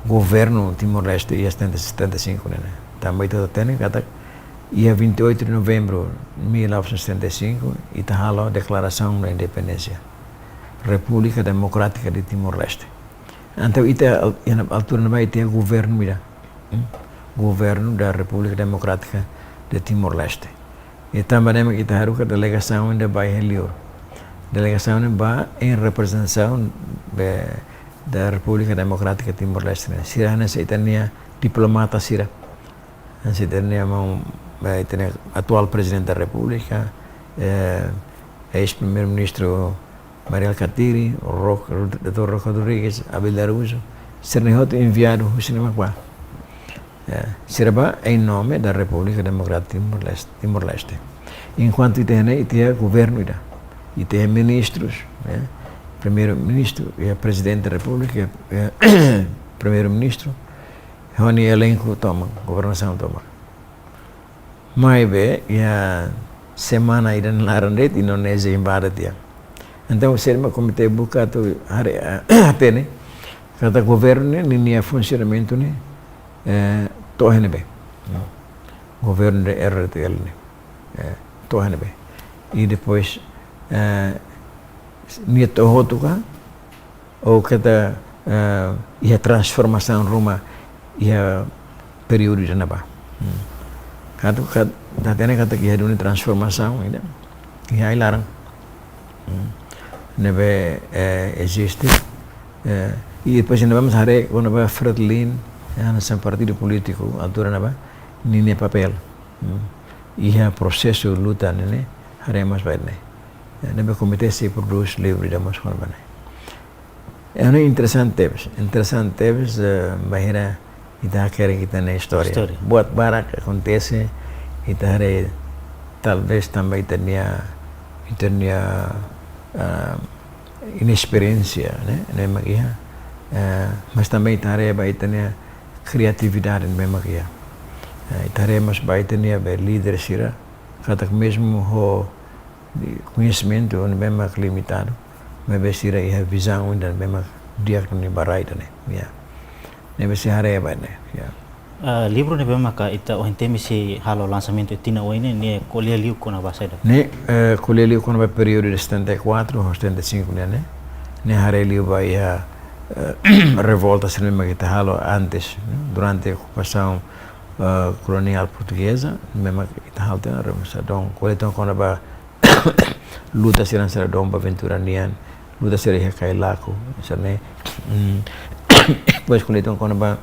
governu Timor-Leste iha setenta, setenta e cinco ne'e, ne'e. Tanba ita hatene katak Iha vinte e oito de novembro de mil novecentos e setenta e cinco, ita halo deklarasaun da independénsia, República Democrática de Timor-Leste. Entaun, ita al-, iha altura ne'ebá ita iha governu ida. Hmm? Governo da República Democrática de Timor-Leste. I tanba ne'e mak ita haruka delegasaun ida ba iha liur. Delegasaun ne'e ba em representação de, da República Democrática Timor-Leste ne'e. Sira hanesan ita-nia diplomata sira. Hanesan ita-nia maun, eh, ita-nia atuál Prezidente da Repúblika, eh, eis-Primeiru-Ministru Mari Alkatiri, Roque, doutór Roque Rodrigues, Abel Araújo, sira-ne'e hotu enviadu husi ne'e mak bá. Eh, sira bá em nome da República Democrática Timor-Leste, Timor-Leste. Enkuantu ita iha ne'e, ita iha governu ida. Ita iha ministrus, eh, Primeiru-Ministru, iha Prezidente da Repúblika, eh, Primeiru-Ministru, ho nia elenku tomak, governasaun tomak. Maibé, iha semana ida nia laran de'it, Indonézia invade tiha. Entaun, sira mak komité buka atu haree, hatene katak governu ne'e, ninia funsionamentu ne'e, eh, to'o iha ne'ebé. Governu de R T L ne'e, eh, to'o iha ne'ebé. I depois, eh, nia to'o hotu ka, ou katak, eh, iha transformasaun ruma iha períodu ida ne'ebá. Hmm. Katak, kat-, ita hatene katak iha duni transformasaun ida iha ai-laran. Hmm. Ne'ebé, eh, eziste. Eh, i depois ne'ebá mós haree kona-ba Fretilin, eh, hanesan partidu polítiku altura ne'ebá, ninia papél. Hmm. Iha prosesu luta ne'e, haree mós ba ne'e. Eh, ne'ebé komité sei prodús livru ida mós kona-ba ne'e. É um interesante tebes, interesante tebes, eh, bainhira ita hakerek ita-nia istória. Istória. Buat barak akontese, ita haree, talvés tanba ita-nia, ita-nia, ah, inesperiénsia, ne'e, ne'e mak iha, eh, mas tanba ita haree ba ita-nia kriatividade ne'e mak iha. Eh, ita haree mós ba ita-nia be líder sira, katak mezmu ho koñesimentu ne'ebé mak limitadu, maibé sira iha vizaun ida ne'ebé mak di'ak liu ba rai ida-ne'e, ya. Ne'ebé sei haree ba ne'e, ya. Ah, livru ne'ebé maka ita ohin temi sei halo lansamentu tinan oin ne'e, ne'e ko'alia liu kona-ba saida? Ne'e, eh, ko'alia liu kona-ba períodu de setenta e quatro ho setenta e cinco ne'e, ne'e. Ne'e haree liu ba iha, eh, revolta sira ne'ebé mak ita halo antes, ne'e, durante okupasaun, eh, koloniál portugeza, ne'ebé mak ita halo tiha ona revolusaun. Ko'alia tiha ona kona-ba luta sira hanesan Dom Boaventura nian, luta sira iha Cailaco, sira-ne'e. Mm. Depois ko'alia tiha ona kona-ba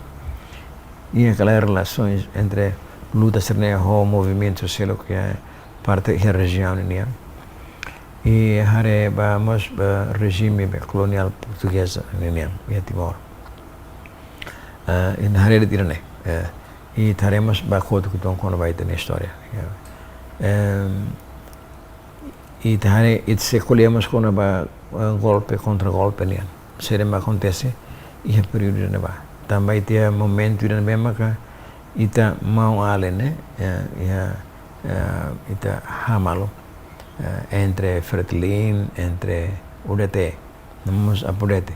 iha kala relasaun entre luta sira-ne'e ho movimentu seluk iha parte iha rejiaun nian. I haree ba mós ba rejime be koloniál portugeza nian iha Timor. Eh, i haree de'it ida-ne'e. Eh, i haree mós ba kotuk uitoan kona-ba ita-nia istória. Ya. Em, i haree, i sei ko'alia mós kona-ba, eh, golpe kontra golpe nian. Saida mak akontese iha períodu ida ne'ebá. Tanba iha momentu ida ne'ebé maka ita maun-alin ne'e, ya, ya, eh, ita hamaluk, eh, entre Fretilin, entre U D T, no mós APODETI.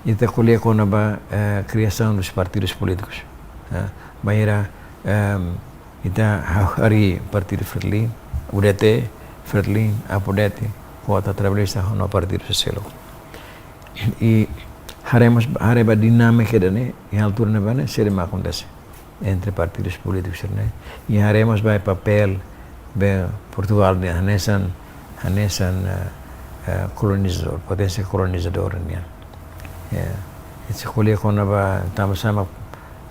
Ita ko'alia kona-ba, eh, kriasaun dos partidus polítikus. Eh, bainhira, em, ita ha-, harii partidu Fretilin, U D T, Fretilin, APODETI, Kota Trabalhista, no partidu sira seluk. I haree mós, haree ba dinámika ida-ne'e, iha altura ne'ebá ne'e, saida mak akontese entre partidus polítikus sira-ne'e. I haree mós ba papél be Portugal nian hanesan, hanesan, eh, eh, kolonizadór, poténsia kolonizadora nian. Ya. I sei ko'alia kona-ba tanba sá mak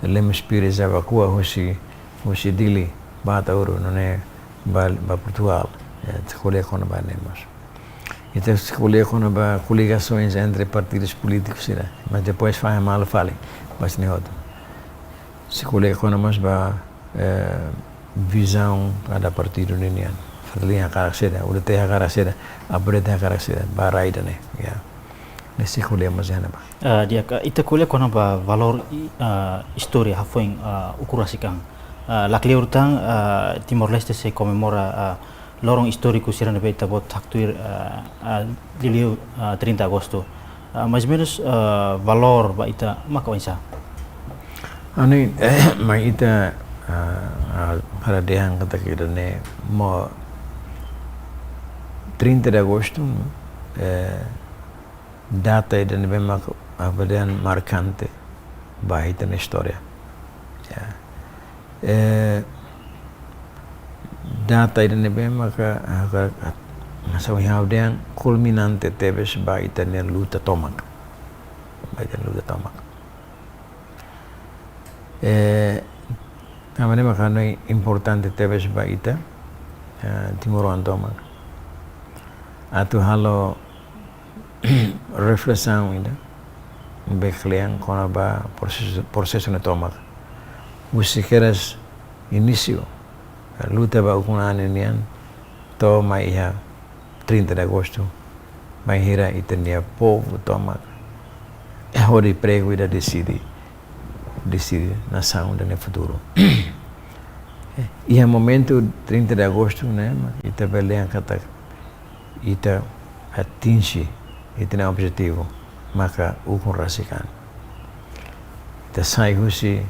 Lemos Pires evakua husi, husi Dili ba Ataúro, nune'e ba, ba Portugal. Ya, sei ko'alia kona-ba ne'e mós. I sei ko'alia kona-ba koligasoens entre partidus polítikus sira, mas depois fahe malu fali ba sira-ne'e hotu. Sei ko'alia kona mós ba, eh, vizaun kada partidu ninian. Fretilin hakarak saida, U D T hakarak saida, APODETI hakarak saida, ba rai ida-ne'e, ya. Ne'e sei ko'alia mós iha ne'ebá. Ah, di'ak, ita ko'alia kona-ba valór i, ah, istória hafoin, ah, ukun rasik an. Ah, lakleur tan, ah, Timor-Leste sei komemora, ah, loron istóriku sira ne'ebé ita-boot haktuir, ah, ah, liuliu, ah, trinta Agostu. Ah, mais ou menus, ah, valór ba ita maka oinsá? Hanoin, mai ita, Ah, ah, para dehan katak ida-ne'e mós trinta de agosto, eh, data ida ne'ebé mak, ah, ha'u dehan markante ba ita-nia istória. Ya. Eh, data ida ne'ebé maka, ah, ka, ka, masa ha'u dehan kulminante tebes ba ita-nia luta tomak. Ba ita-nia luta tomak. Eh, tanba ne'e maka importante tebes ba ita, eh, timoroan tomak, atu halo reflesaun ida be kle'an kona-ba prosesu, prosesu ne'e tomak. Husi kedas inísiu, eh, luta ba ukun-an nian, to'o mai iha trinta de agosto, bainhira ita-nia povu tomak hodi pregu ida deside, deside nasaun ida-ne'e futuru. Iha momentu trinta de agosto ne'e, ita bele dehan katak ita atinje ita-nia objetivu, maka ukun rasik an. Ita sai husi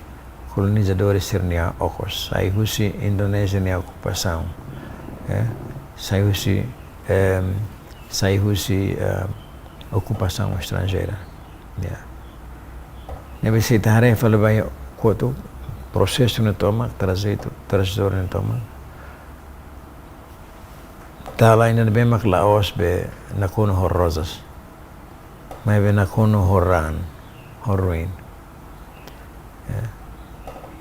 kolonizadores sira-nia okos, sai husi Indonézia nia okupasaun, eh, sai husi, em, sai husi, eh, okupasaun estranjeira. Ya. Ne'ebé se ita haree fali ba iha kotuk, prosesu ne'e tomak, trajetu, trajetória ne'e tomak, dala ida ne'ebé mak la'ós be nakonu ho rozas, maibé nakonu ho raan, ho ruin. Ya.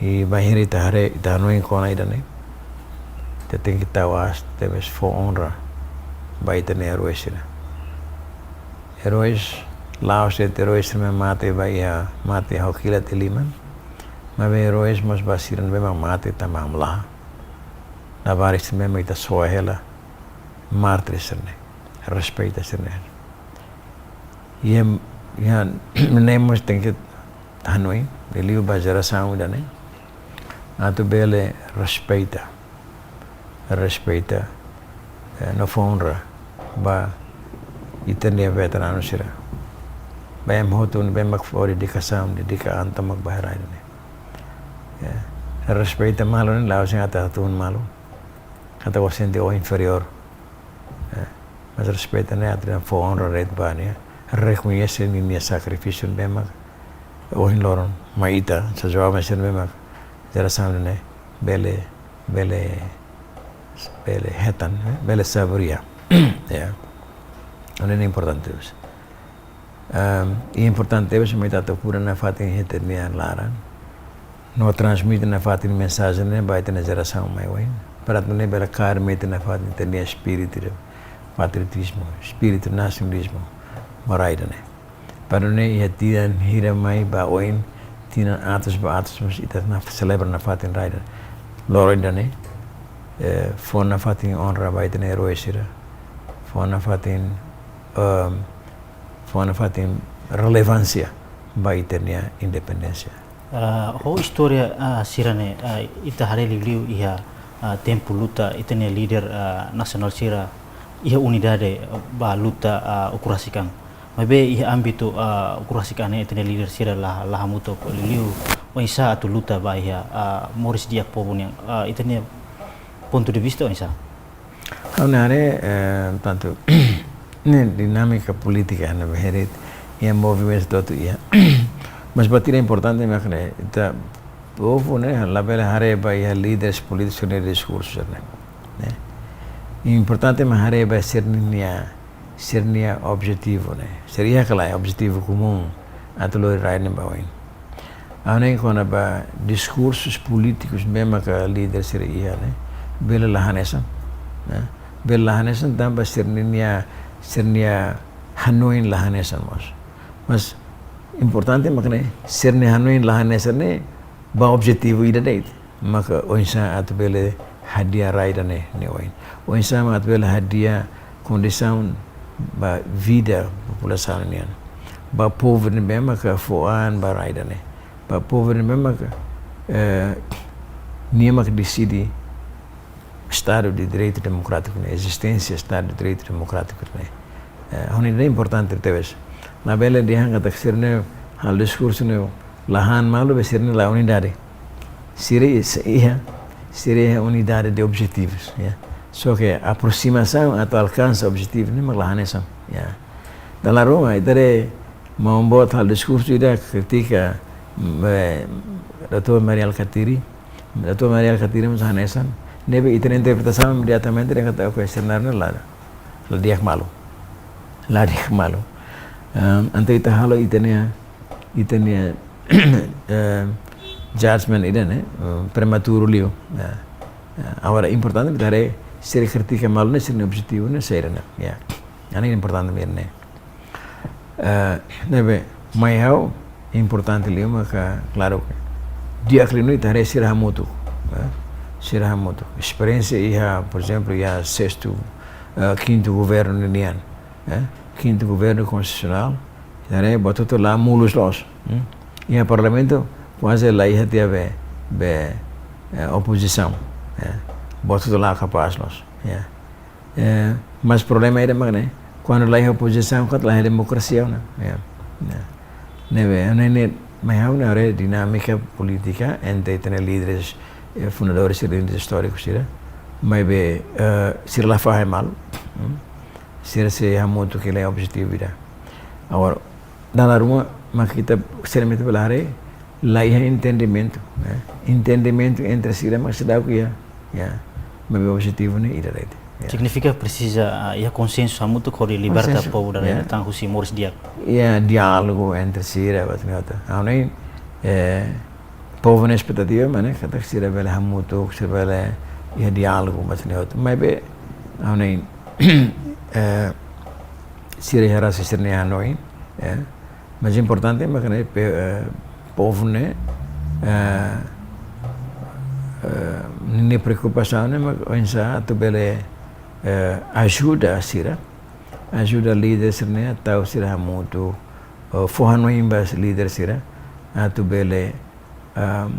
I bainhira ita haree, ita hanoin kona ida-ne'e, ita tenke tau aas tebes fó onra ba ita-nia eróis sira. Eróis, la'ós de'it eróis sira ne'ebé mate ba iha, mate ho kilat i liman, maibé eróis mós ba sira ne'ebé mak mate tanba hamlaha. Labarik sira ne'ebé mak ita soe hela, mártir sira-ne'e, respeita sira-ne'e. I, i ne'e mós tenke hanoin, liuliu ba jerasaun ida-ne'e, atu bele respeita, respeita, eh, no fó onra ba ita-nia veteranu sira. Ba ema hotu ne'ebé mak fó dedikasaun, dedika an tomak ba rai ne'e. Ya. Respeita malu ne'e la'ós atu hatún malu, atu sente o inferiór. Ya. Mas respeita ne'e atu fó onra de'it ba nia, rekoñese ninia sakrifísiu ne'ebé mak ohin loron mai ita, sá joven sira ne'ebé mak jerasaun ne'e bele, bele, bele hetan, eh, bele saboria. Ya. Ne'e importante tebes. Ehm, i importante tebes mai ita atu kuda nafatin iha ita-nia laran, no transmite nafatin mensajen ne'e ba ita-nia jerasaun mai oin, para atu nune'e bele kaer metin nafatin ita-nia espíritu de patriotizmu, espíritu nasionalizmu ba rai ida-ne'e. Para nune'e iha tinan hira mai ba oin, tinan atus ba atus mós ita selebra nafatin rai ida-ne'e. Loron ida-ne'e, eh, fó nafatin onra ba ita-nia eróis sira, fó nafatin, ehm, fó nafatin relevánsia ba ita-nia independénsia. Ah, ho istória, ah, sira-ne'e, ah, ita haree liuliu iha, ah, tempu luta ita-nia líder, ah, nasionál sira iha unidade, ah, ba luta, ah, ukun rasik an. Maibé iha ámbitu, ah, ukun rasik an ne'e ita-nia líder sira la, la hamutuk liuliu oinsá atu luta ba iha, ah, moris di'ak povu nian, ah, ita-nia pontu de vista oinsá? Ha'u-nia haree, eh, tantu ne'e dinámika polítika ne'ebé iha, iha movimentu hotu iha. Mas buat ida importante mak ne'e, ita povu ne'e labele haree ba iha líderes polítikus nia diskursu ne'e. Ne'e. Importante mak haree ba sira-nia, sira-nia objetivu ne'e. Sira iha ka lae objetivu komún atu lori rai ne'e ba oin. Ha'u hanoin kona-ba diskursus polítikus ne'ebé maka líder sira iha ne'e, bele la hanesan, ne'e. Bele la hanesan tanba sira-nia, sira-nia hanoin la hanesan mós. Mas importante mak ne'e, sira-nia hanoin la hanesan ne'e ba objetivu ida de'it. Maka oinsá atu bele hadi'a rai ida-ne'e, ne'e oin. Oinsá mak atu bele hadi'a kondisaun ba vida populasaun nian. Ba povu ne'ebé maka fó an ba rai ida-ne'e. Ba povu ne'ebé maka, eh, nia maka deside Estadu de Direitu Demokrátiku ne'e, ezisténsia Estadu de Direitu Demokrátiku ne'e. Eh, ha'u hanoin ne'e importante tebes. Labele dehan katak sira-ne'e halo diskursu ne'e la han malu be sira-ne'e la unidade. Sira iha, sira iha unidade de objetivus, ya. Só ke aproximasaun atu alkansa objetivu ne'e mak la hanesan, ya. Dala ruma, ita haree maun boot halo diskursu ida kritika, mm, eh, Doutór Mari Alkatiri. Doutór Mari Alkatiri mós hanesan. Ne'ebé ita-nia interpretasaun imediatamente dehan katak senáriu ne'e la, la di'ak malu. La di'ak malu. Ehm, entaun ita halo ita-nia, ita-nia, ehm, judgment ida ne'e, ehm, prematuru liu. Ya. Ya, agora importante ita haree sira kritika malu ne'e, sira-nia objetivu ne'e saida ne'e. Ya. Ne'e importante mesmu ne'e. Eh, ne'ebé, mai ha'u importante liu maka, klaru, di'ak liu ita haree sira hamutuk, eh, sira hamutuk. Esperiénsia iha, por ezemplu, iha sestu, eh, kintu governu ninian, eh, kintu governu konstitusionál, ita haree buat hotu la mulus loos, hmm? Iha parlamentu kuaze la iha tiha be, be, eh, opozisaun, eh, buat hotu la kapás loos, ya. Eh, mas problema ida mak ne'e, kuandu la iha opozisaun, katak la iha demokrasia ona. Ya. Ya. Ne'ebé, ne'e, ne'e, mai ha'u ne'e haree dinámika polítika entre, entre líderes, eh, fundadores, líderes istórikus sira. Maibé, eh, sira la fahe malu. Hmm? Sira sei hamutuk, ke la objetivu ida. Agora, dala ruma, mak ita, sira mak ita bele haree, la iha entendimentu, eh. Entendimentu entre sira mak seidauk iha, ya. Maibé objetivu ne'e ida de'it, ya. Signifika presiza, ah, iha konsensu hamutuk hodi liberta, konsensu, povu ida, ya, tan husi moris di'ak. Ya, diálogu entre sira, buat ne'e hotu. Ha'u hanoin, eh, povu nia espetativa mak ne'e katak sira bele hamutuk, sira bele iha diálogu, buat ne'e hotu. Maibé, ha'u hanoin, eh, sira iha rasik sira-nia hanoin, ya. Mas importante mak ne'e pe-, eh, povu ne'e, eh, eh, nia preokupasaun ne'e mak oinsá atu bele, eh, ajuda sira, ajuda líder sira-ne'e, tau sira hamutuk, eh, fó hanoin ba líder sira, atu bele, ehm,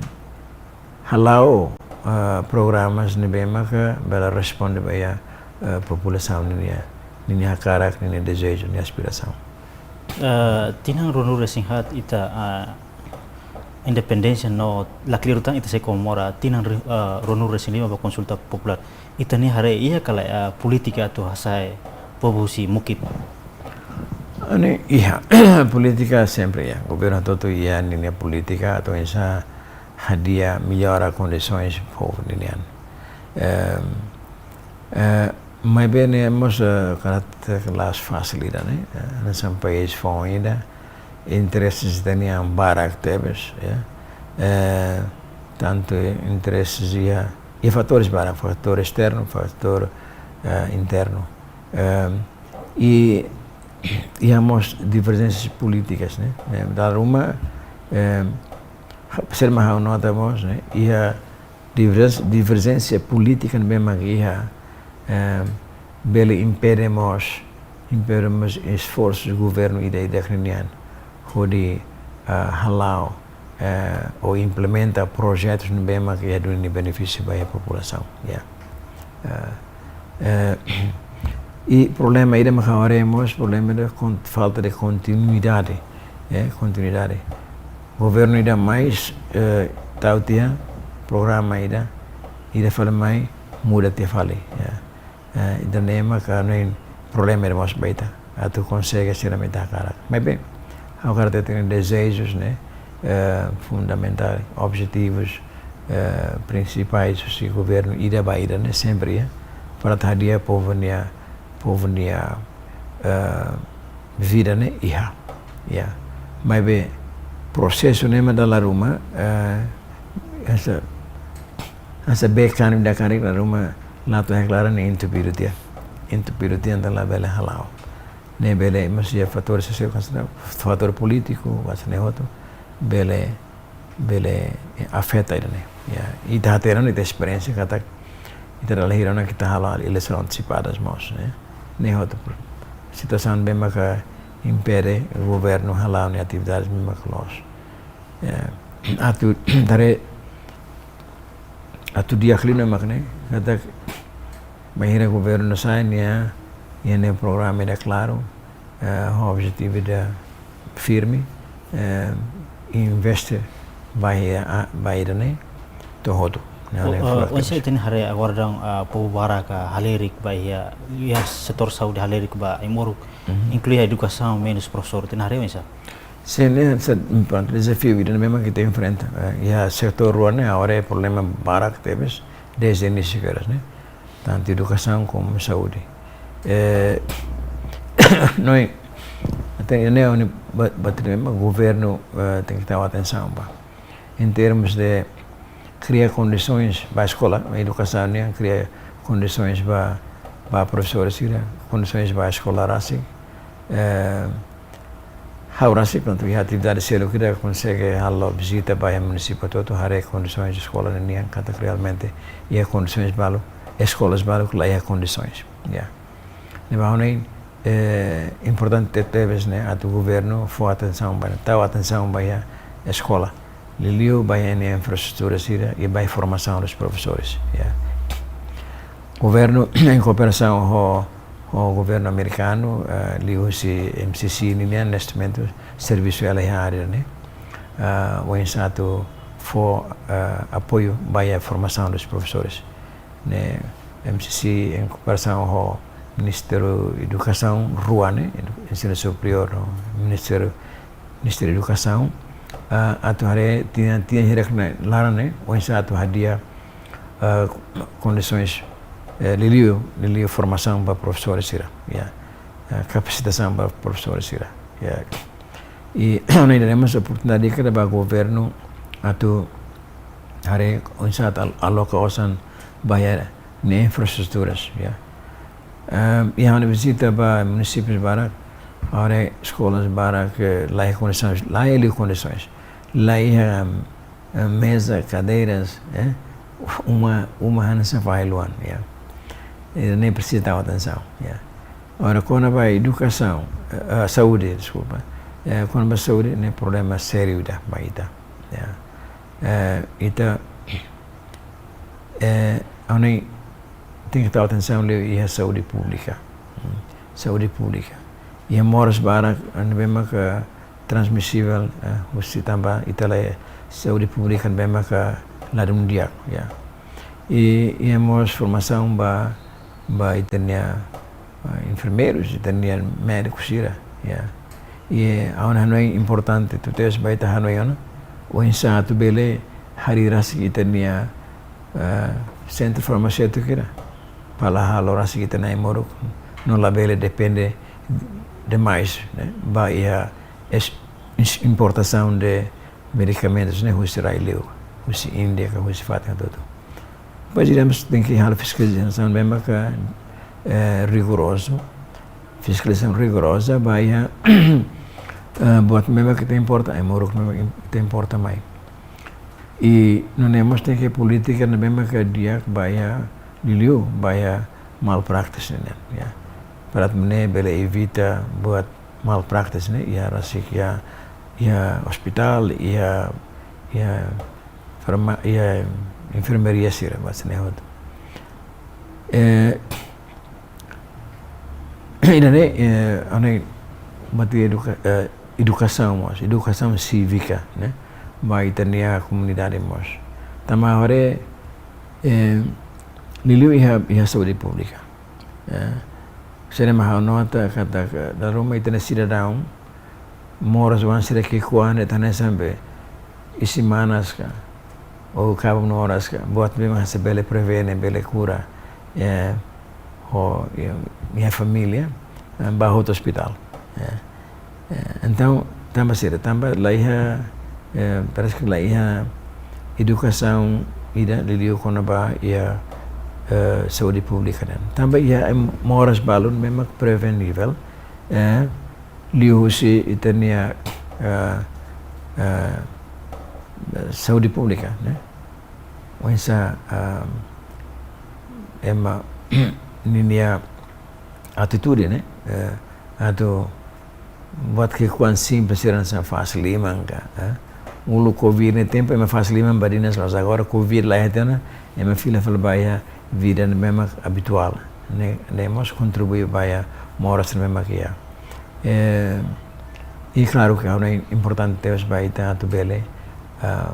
hala'o, eh, programas ne'ebé maka bele responde ba iha, eh, populasaun ninia, ninia hakarak, ninia dezeju, ninia aspirasaun. Eh, tinan ruanulu-resin-haat ita, eh, independénsia no la kleur tan ita sei komemora tinan ri-, eh, ruanulu-resin-lima ba konsulta populár. Ita-nia haree iha ka lae, eh, polítika atu hasa'e povu husi mukit? Ne'e iha, polítika sempre iha. Governu hotu-hotu iha ninia polítika atu oinsá hadi'a, mellora kondisoens povu ninian. Ehm, eh, maibé ne'e mós, eh, katak la'ós fasil ida ne'e, eh, hanesan país foun ida, interese ita-nian barak tebes, ya. Eh, tantu interese iha, iha fatores barak, fatór esternu, fatór, eh, internu. Ehm, i, iha mós diverjénsias polítikas, ne'e? Ne'e, dala ruma, ehm, ha-, sira mak ha'u nota mós, ne'e? Iha diverjéns-, diverjénsia polítika ne'ebé mak iha, ehm, bele impede mós, impede mós esforsu governu ida-idak ninian hodi, ah, hala'o, eh, ou implementa projetus ne'ebé mak iha duni benefísiu ba iha populasaun, ya. Eh, eh, i problema ida mak ha'u haree mós, problema de kon-, falta de kontinuidade, eh, kontinuidade. Governu ida mai, eh, tau tiha programa ida, ida fali mai, muda tiha fali, ya. Eh, ida-ne'e maka ne'e problema ida mós ba ita, atu konsege sira mak ita hakarak. Maibé, ha'u hakarak hatete dehan dezejus, ne'e, eh, fundamentál, objetivus, eh, prinsipais husi governu ida ba ida ne'e sempre iha, para atu hadi'a povu nia, povu nia, eh, vida ne'e iha. Ya. Maibé prosesu ne'e mak dala ruma, eh, hanesan, hanesan bee kanek ida karik dala ruma la atu deklara ne'e entupidu tiha. Entupidu tiha entaun labele hala'o. Ne'e bele mós iha fatór sosiál, fatór polítiku, buat ne'e hotu, bele, bele afeta ida-ne'e. Ya, ita hatene ona ita esperiénsia katak ita dala hira ona ita hala'o eleisaun antesipadas mós, ne'e. Ne'e hotu pro-, situasaun ne'ebé maka impede governu hala'o nia atividade ne'ebé maka loos. Ya, atu, ita haree, atu di'ak liu ne'e mak ne'e, katak bainhira governu sai nia, nia, nia programa ida klaru, eh, ho objetivu ida firme, eh, investe ba iha, a, ba ida-ne'e. Tohotu. Ne'e, oh, ne'e, eh, foin sa ita-nia haree agora daudaun, ah, povu barak, ah, halerik ba iha, iha setór saúde halerik ba ai-moruk, inklui edukasaun, menus profesór, ita-nia haree oinsá? Sin, ne'e, se, pronto, dezafiu ida ne'ebé mak ita enfrenta, eh, iha setór rua ne'e, agora é problema barak tebes, dezde inísiu kedas, ne'e? Tantu edukasaun komu saúde. Eh, no, até ne'e, ne'e, ba, ba, governu, eh, tenke tau atensaun ba. Em termos de kria kondisoens ba eskola, edukasaun nian, kria kondisoens ba, ba profesores sira, kondisoens ba eskola rasik. Eh, ha'u rasik, pronto, iha atividade seluk ida konsege halo vizita ba iha munisípiu hotu-hotu, haree kondisoens eskola nian, katak realmente iha kondisoens balu, eskolas balu la iha kondisoens. Ya. Ne'ebé ha'u hanoin, eh, importante tebes ne'e atu governu fó atensaun ba, tau atensaun ba iha eskola. Liuliu ba iha infraestrutura sira i ba formasaun dos profesores, ya. Governu, em kooperasaun ho, ho governu amerikanu, eh, liuhusi M C C nian, neste momento servisu hela iha área ne'e. Eh, oinsá atu fó, eh, apoiu ba iha formasaun dos profesores. Ne'e, M C C em kooperasaun ho Ministériu Edukasaun rua ne'e, Edu-, Ensinu Superiór, no Ministériu, Ministériu Edukasaun, ah, atu haree tinan, tinan hirak nia laran ne'e, oinsá atu hadi'a, ah, kondisoens, eh, liuliu, liuliu formasaun ba profesores sira, ya. Ah, kapasitasaun ba profesores sira, ya. I, ne'e ida-ne'e mós oportunidade ida ba governu atu haree oinsá atu al-, aloka osan ba iha ne'e infraestruturas, ya. Ehm, iha ha'u-nia vizita ba munisípius barak, haree eskolas barak, eh, la iha kondisoens, la iha liu kondisoens. La iha, ehm, eh, meza, kadeiras, eh, uma, uma hanesan fahi luan, ya. Ida-ne'e presiza tau atensaun, ya. Agora, kona-ba edukasaun, eh, eh, saúde, deskulpa. Eh, kona-ba saúde, ne'e problema sériu ida ba ita, ya. Eh, ita, eh, ha'u hanoin tenke tau atensaun liu iha saúde públika. Hmm. Saúde públika. Iha moras barak, ne'ebé maka transmisivel, eh, husi tanba ita la iha saúde públika ne'ebé maka ladún di'ak, ya. I, iha mós formasaun ba, ba ita-nia, ah, enfermeirus, ita-nia médikus sira, ya. I ha'u hanoin importante tebes ba ita hanoin ona, oinsá atu bele harii rasik ita-nia, ah, sentru farmaséutiku sira, para halo rasik ita-nia ai-moruk, no labele depende demais, ne'e, ba iha es-, ins-, importasaun de medikamentus ne'e husi rai-li'ur, husi Índia ka husi fatin hotu-hotu. Depois iremos tenke halo fiskalizasaun ne'ebé maka, eh, rigorozu. Fiskalizasaun rigoroza ba iha, eh, buat ne'ebé maka ita importa, ai-moruk ne'ebé maka ita importa mai. I nune'e mós tenke polítika ne'ebé maka di'ak ba iha liuliu, ba iha malpraktis nian, ya. Para atu nune'e bele evita buat malpraktis ne'e, iha rasik, iha, iha ospitál, iha, iha farma-, iha enfermaria sira, ba sira-ne'e hotu. Eh, ida-ne'e, eh, ha'u hanoin mati eduka-, eh, edukasaun mós, edukasaun sívika, ne'e? Ba ita-nia komunidade mós. Tanba haree, eh, liuliu iha, iha saúde públika. Eh, sira mak ha'u nota katak dala ruma ita-nia sidadaun, moras-oan sira ki'ikoan ne'e ita hanesan be isin-manas ka, ou kaben-oras ka, buat ne'ebé mak sei bele prevene, bele kura, eh, ho, eh, iha família, eh, ba hotu ospitál. Eh, eh, entaun, tanba sira, tanba la iha, eh, parese ke la iha edukasaun ida liuliu kona-ba iha, eh, saúde públika nian. Tanba iha, em, moras balun ne'ebé mak prevenivel, eh, liuhusi ita-nia, eh, eh, saúde públika, ne'e? Oinsá, eh, ema ninia atitude, ne'e? Eh, atu buat ki'ikoan simples sira hanesan fase liman ka, eh? Uluk Covid nia tempu ema fase liman badinas, mas agora Covid la iha tiha ona, ema fila fali ba iha vida ne'ebé mak abituál, ne'e, ne'e mós kontribui ba iha moras ne'ebé mak iha. Eh, i klaru ke ha'u hanoin importante tebes ba ita atu bele, ah,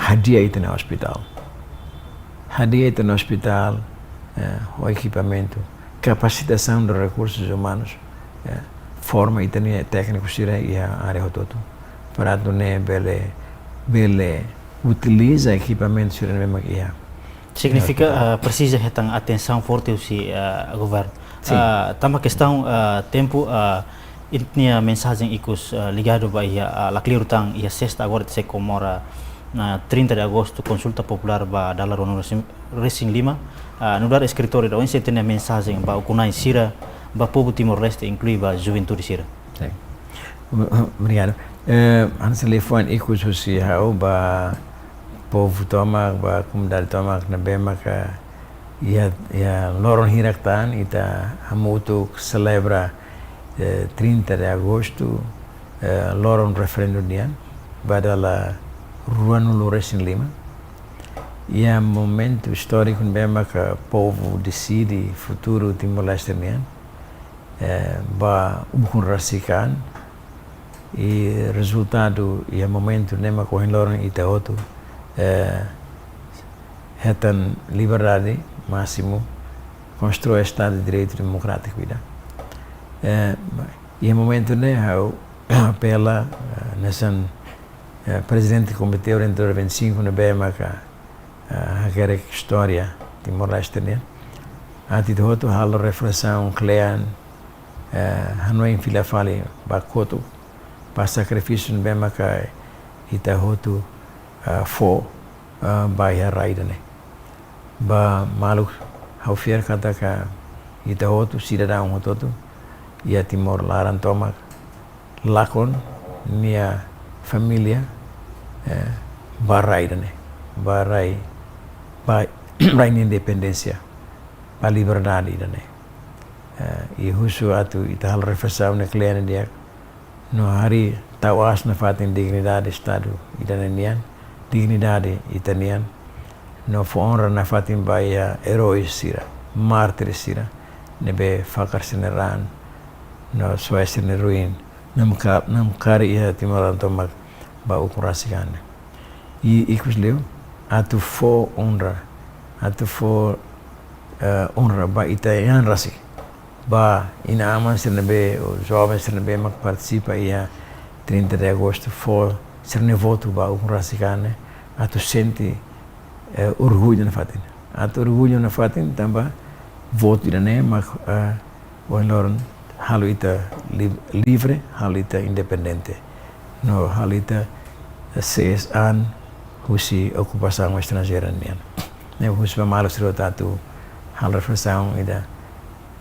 hadi'a ita-nia ospitál. Hadi'a ita-nia ospitál, eh, ho ekipamentu, kapasitasaun de rekursus umanus, eh, forma ita-nia tékniku sira iha área hotu-hotu, para atu nune'e bele, bele utiliza ekipamentu sira ne'ebé mak iha. Signifika, Ya, ah, presiza hetan atensaun forte husi, ah, governu. Sin. Ah, tanba kestaun, ah, tempu, ah, ita-nia mensajen ikus, ah, ligadu ba iha, ah, lakleur tan iha sesta agora ita sei komemora, ah, trinta de agostu, konsulta populár ba dala ruanulu resin, resin lima, ah, nu'udar eskritór ida oinsá ita-nia mensajen ba ukun-na'in sira, ba povu Timor-Leste, inklui ba juventude sira. Sin. Obrigadu. Eh, hanesan liafuan ikus husi ha'u ba povu tomak, ba komunidade tomak ne'ebé maka iha, iha loron hirak tan ita hamutuk selebra, eh, trinta de agostu, eh, loron referendu nian, ba dala ruanulu resin lima. Iha momentu istóriku ne'ebé maka povu deside futuru Timor-Leste nian, eh, ba ukun rasik an, i rezultadu iha momentu ne'e maka ohin loron ita hotu, eh, hetan liberdade másimu, konstrui Estadu de Direitu Demokrátiku ida. Eh, iha momentu ne'e ha'u apela, eh, hanesan, eh, prezidente Komité Orientadór vinte e cinco ne'ebé maka, eh, hakerek istória Timor-Leste nian. Atu ita hotu halo reflesaun kle'an, eh, hanoin fila fali ba kotuk, ba sakrifísiu ne'ebé maka ita hotu, eh, fó, eh, ba iha rai ida-ne'e. Ba maluk, ha'u fiar katak ita hotu, sidadaun hotu-hotu iha Timor laran tomak, lakon nia família, eh, ba rai ida-ne'e, ba rai, ba rai nia independénsia, ba liberdade ida-ne'e. Eh, i husu atu ita halo reflesaun ne'e kle'an di'ak, no harii tau aas nafatin dignidade Estadu ida-ne'e nian, dignidade ita-nian, no fó onra nafatin ba iha erói sira, mártir sira, ne'ebé fakar sira-nia raan, no soe sira-nia ruin, namka-, namkari iha Timor laran tomak ba ukun rasik an ne'e. I ikus liu, atu fó onra, atu fó, eh, onra ba ita-nia an rasik, ba inan-aman sira ne'ebé, ou joven sira ne'ebé mak partisipa iha trinta de agostu, fó sira-nia votu ba ukun rasik an ne'e, atu sente, eh, orgullu nafatin. Atu orgullu nafatin tanba votu ida-ne'e mak, eh, ohin loron halo ita li-, livre, halo ita independente, no halo ita sees an husi okupasaun estranjeira nian. Ne'e husu ba maluk sira hotu atu halo reflesaun ida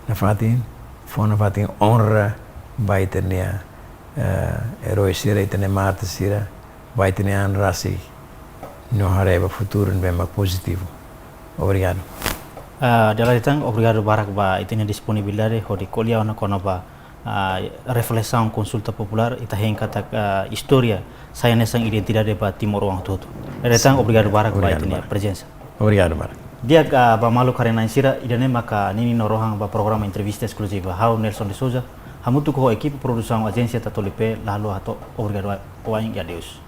nafatin, fó nafatin onra ba ita-nia, eh, erói sira, ita-nia mártir sira, ba ita-nia an rasik, no haree ba futuru ne'ebé mak pozitivu. Obrigadu. Ah, dala ida tan, obrigadu barak ba ita-nia disponibilidade hodi ko'alia ona kona-ba, ah, reflesaun konsulta populár, ita hein katak, ah, istória sai hanesan identidade ba timoroan hotu-hotu. Dala ida tan, Sin. Obrigadu barak ba Obrigadu ita-nia barak. Prezensa. Obrigadu barak. Di'ak, ah, ba maluk haree-na'in sira, ida-ne'e maka ninin no rohan ba programa entrevista eskluziva. Ha'u Nelson de Souza, hamutuk ho ekipa produsaun Ajénsia Tatoli P, la haluha hato'o obrigadu wa'in, i adeus.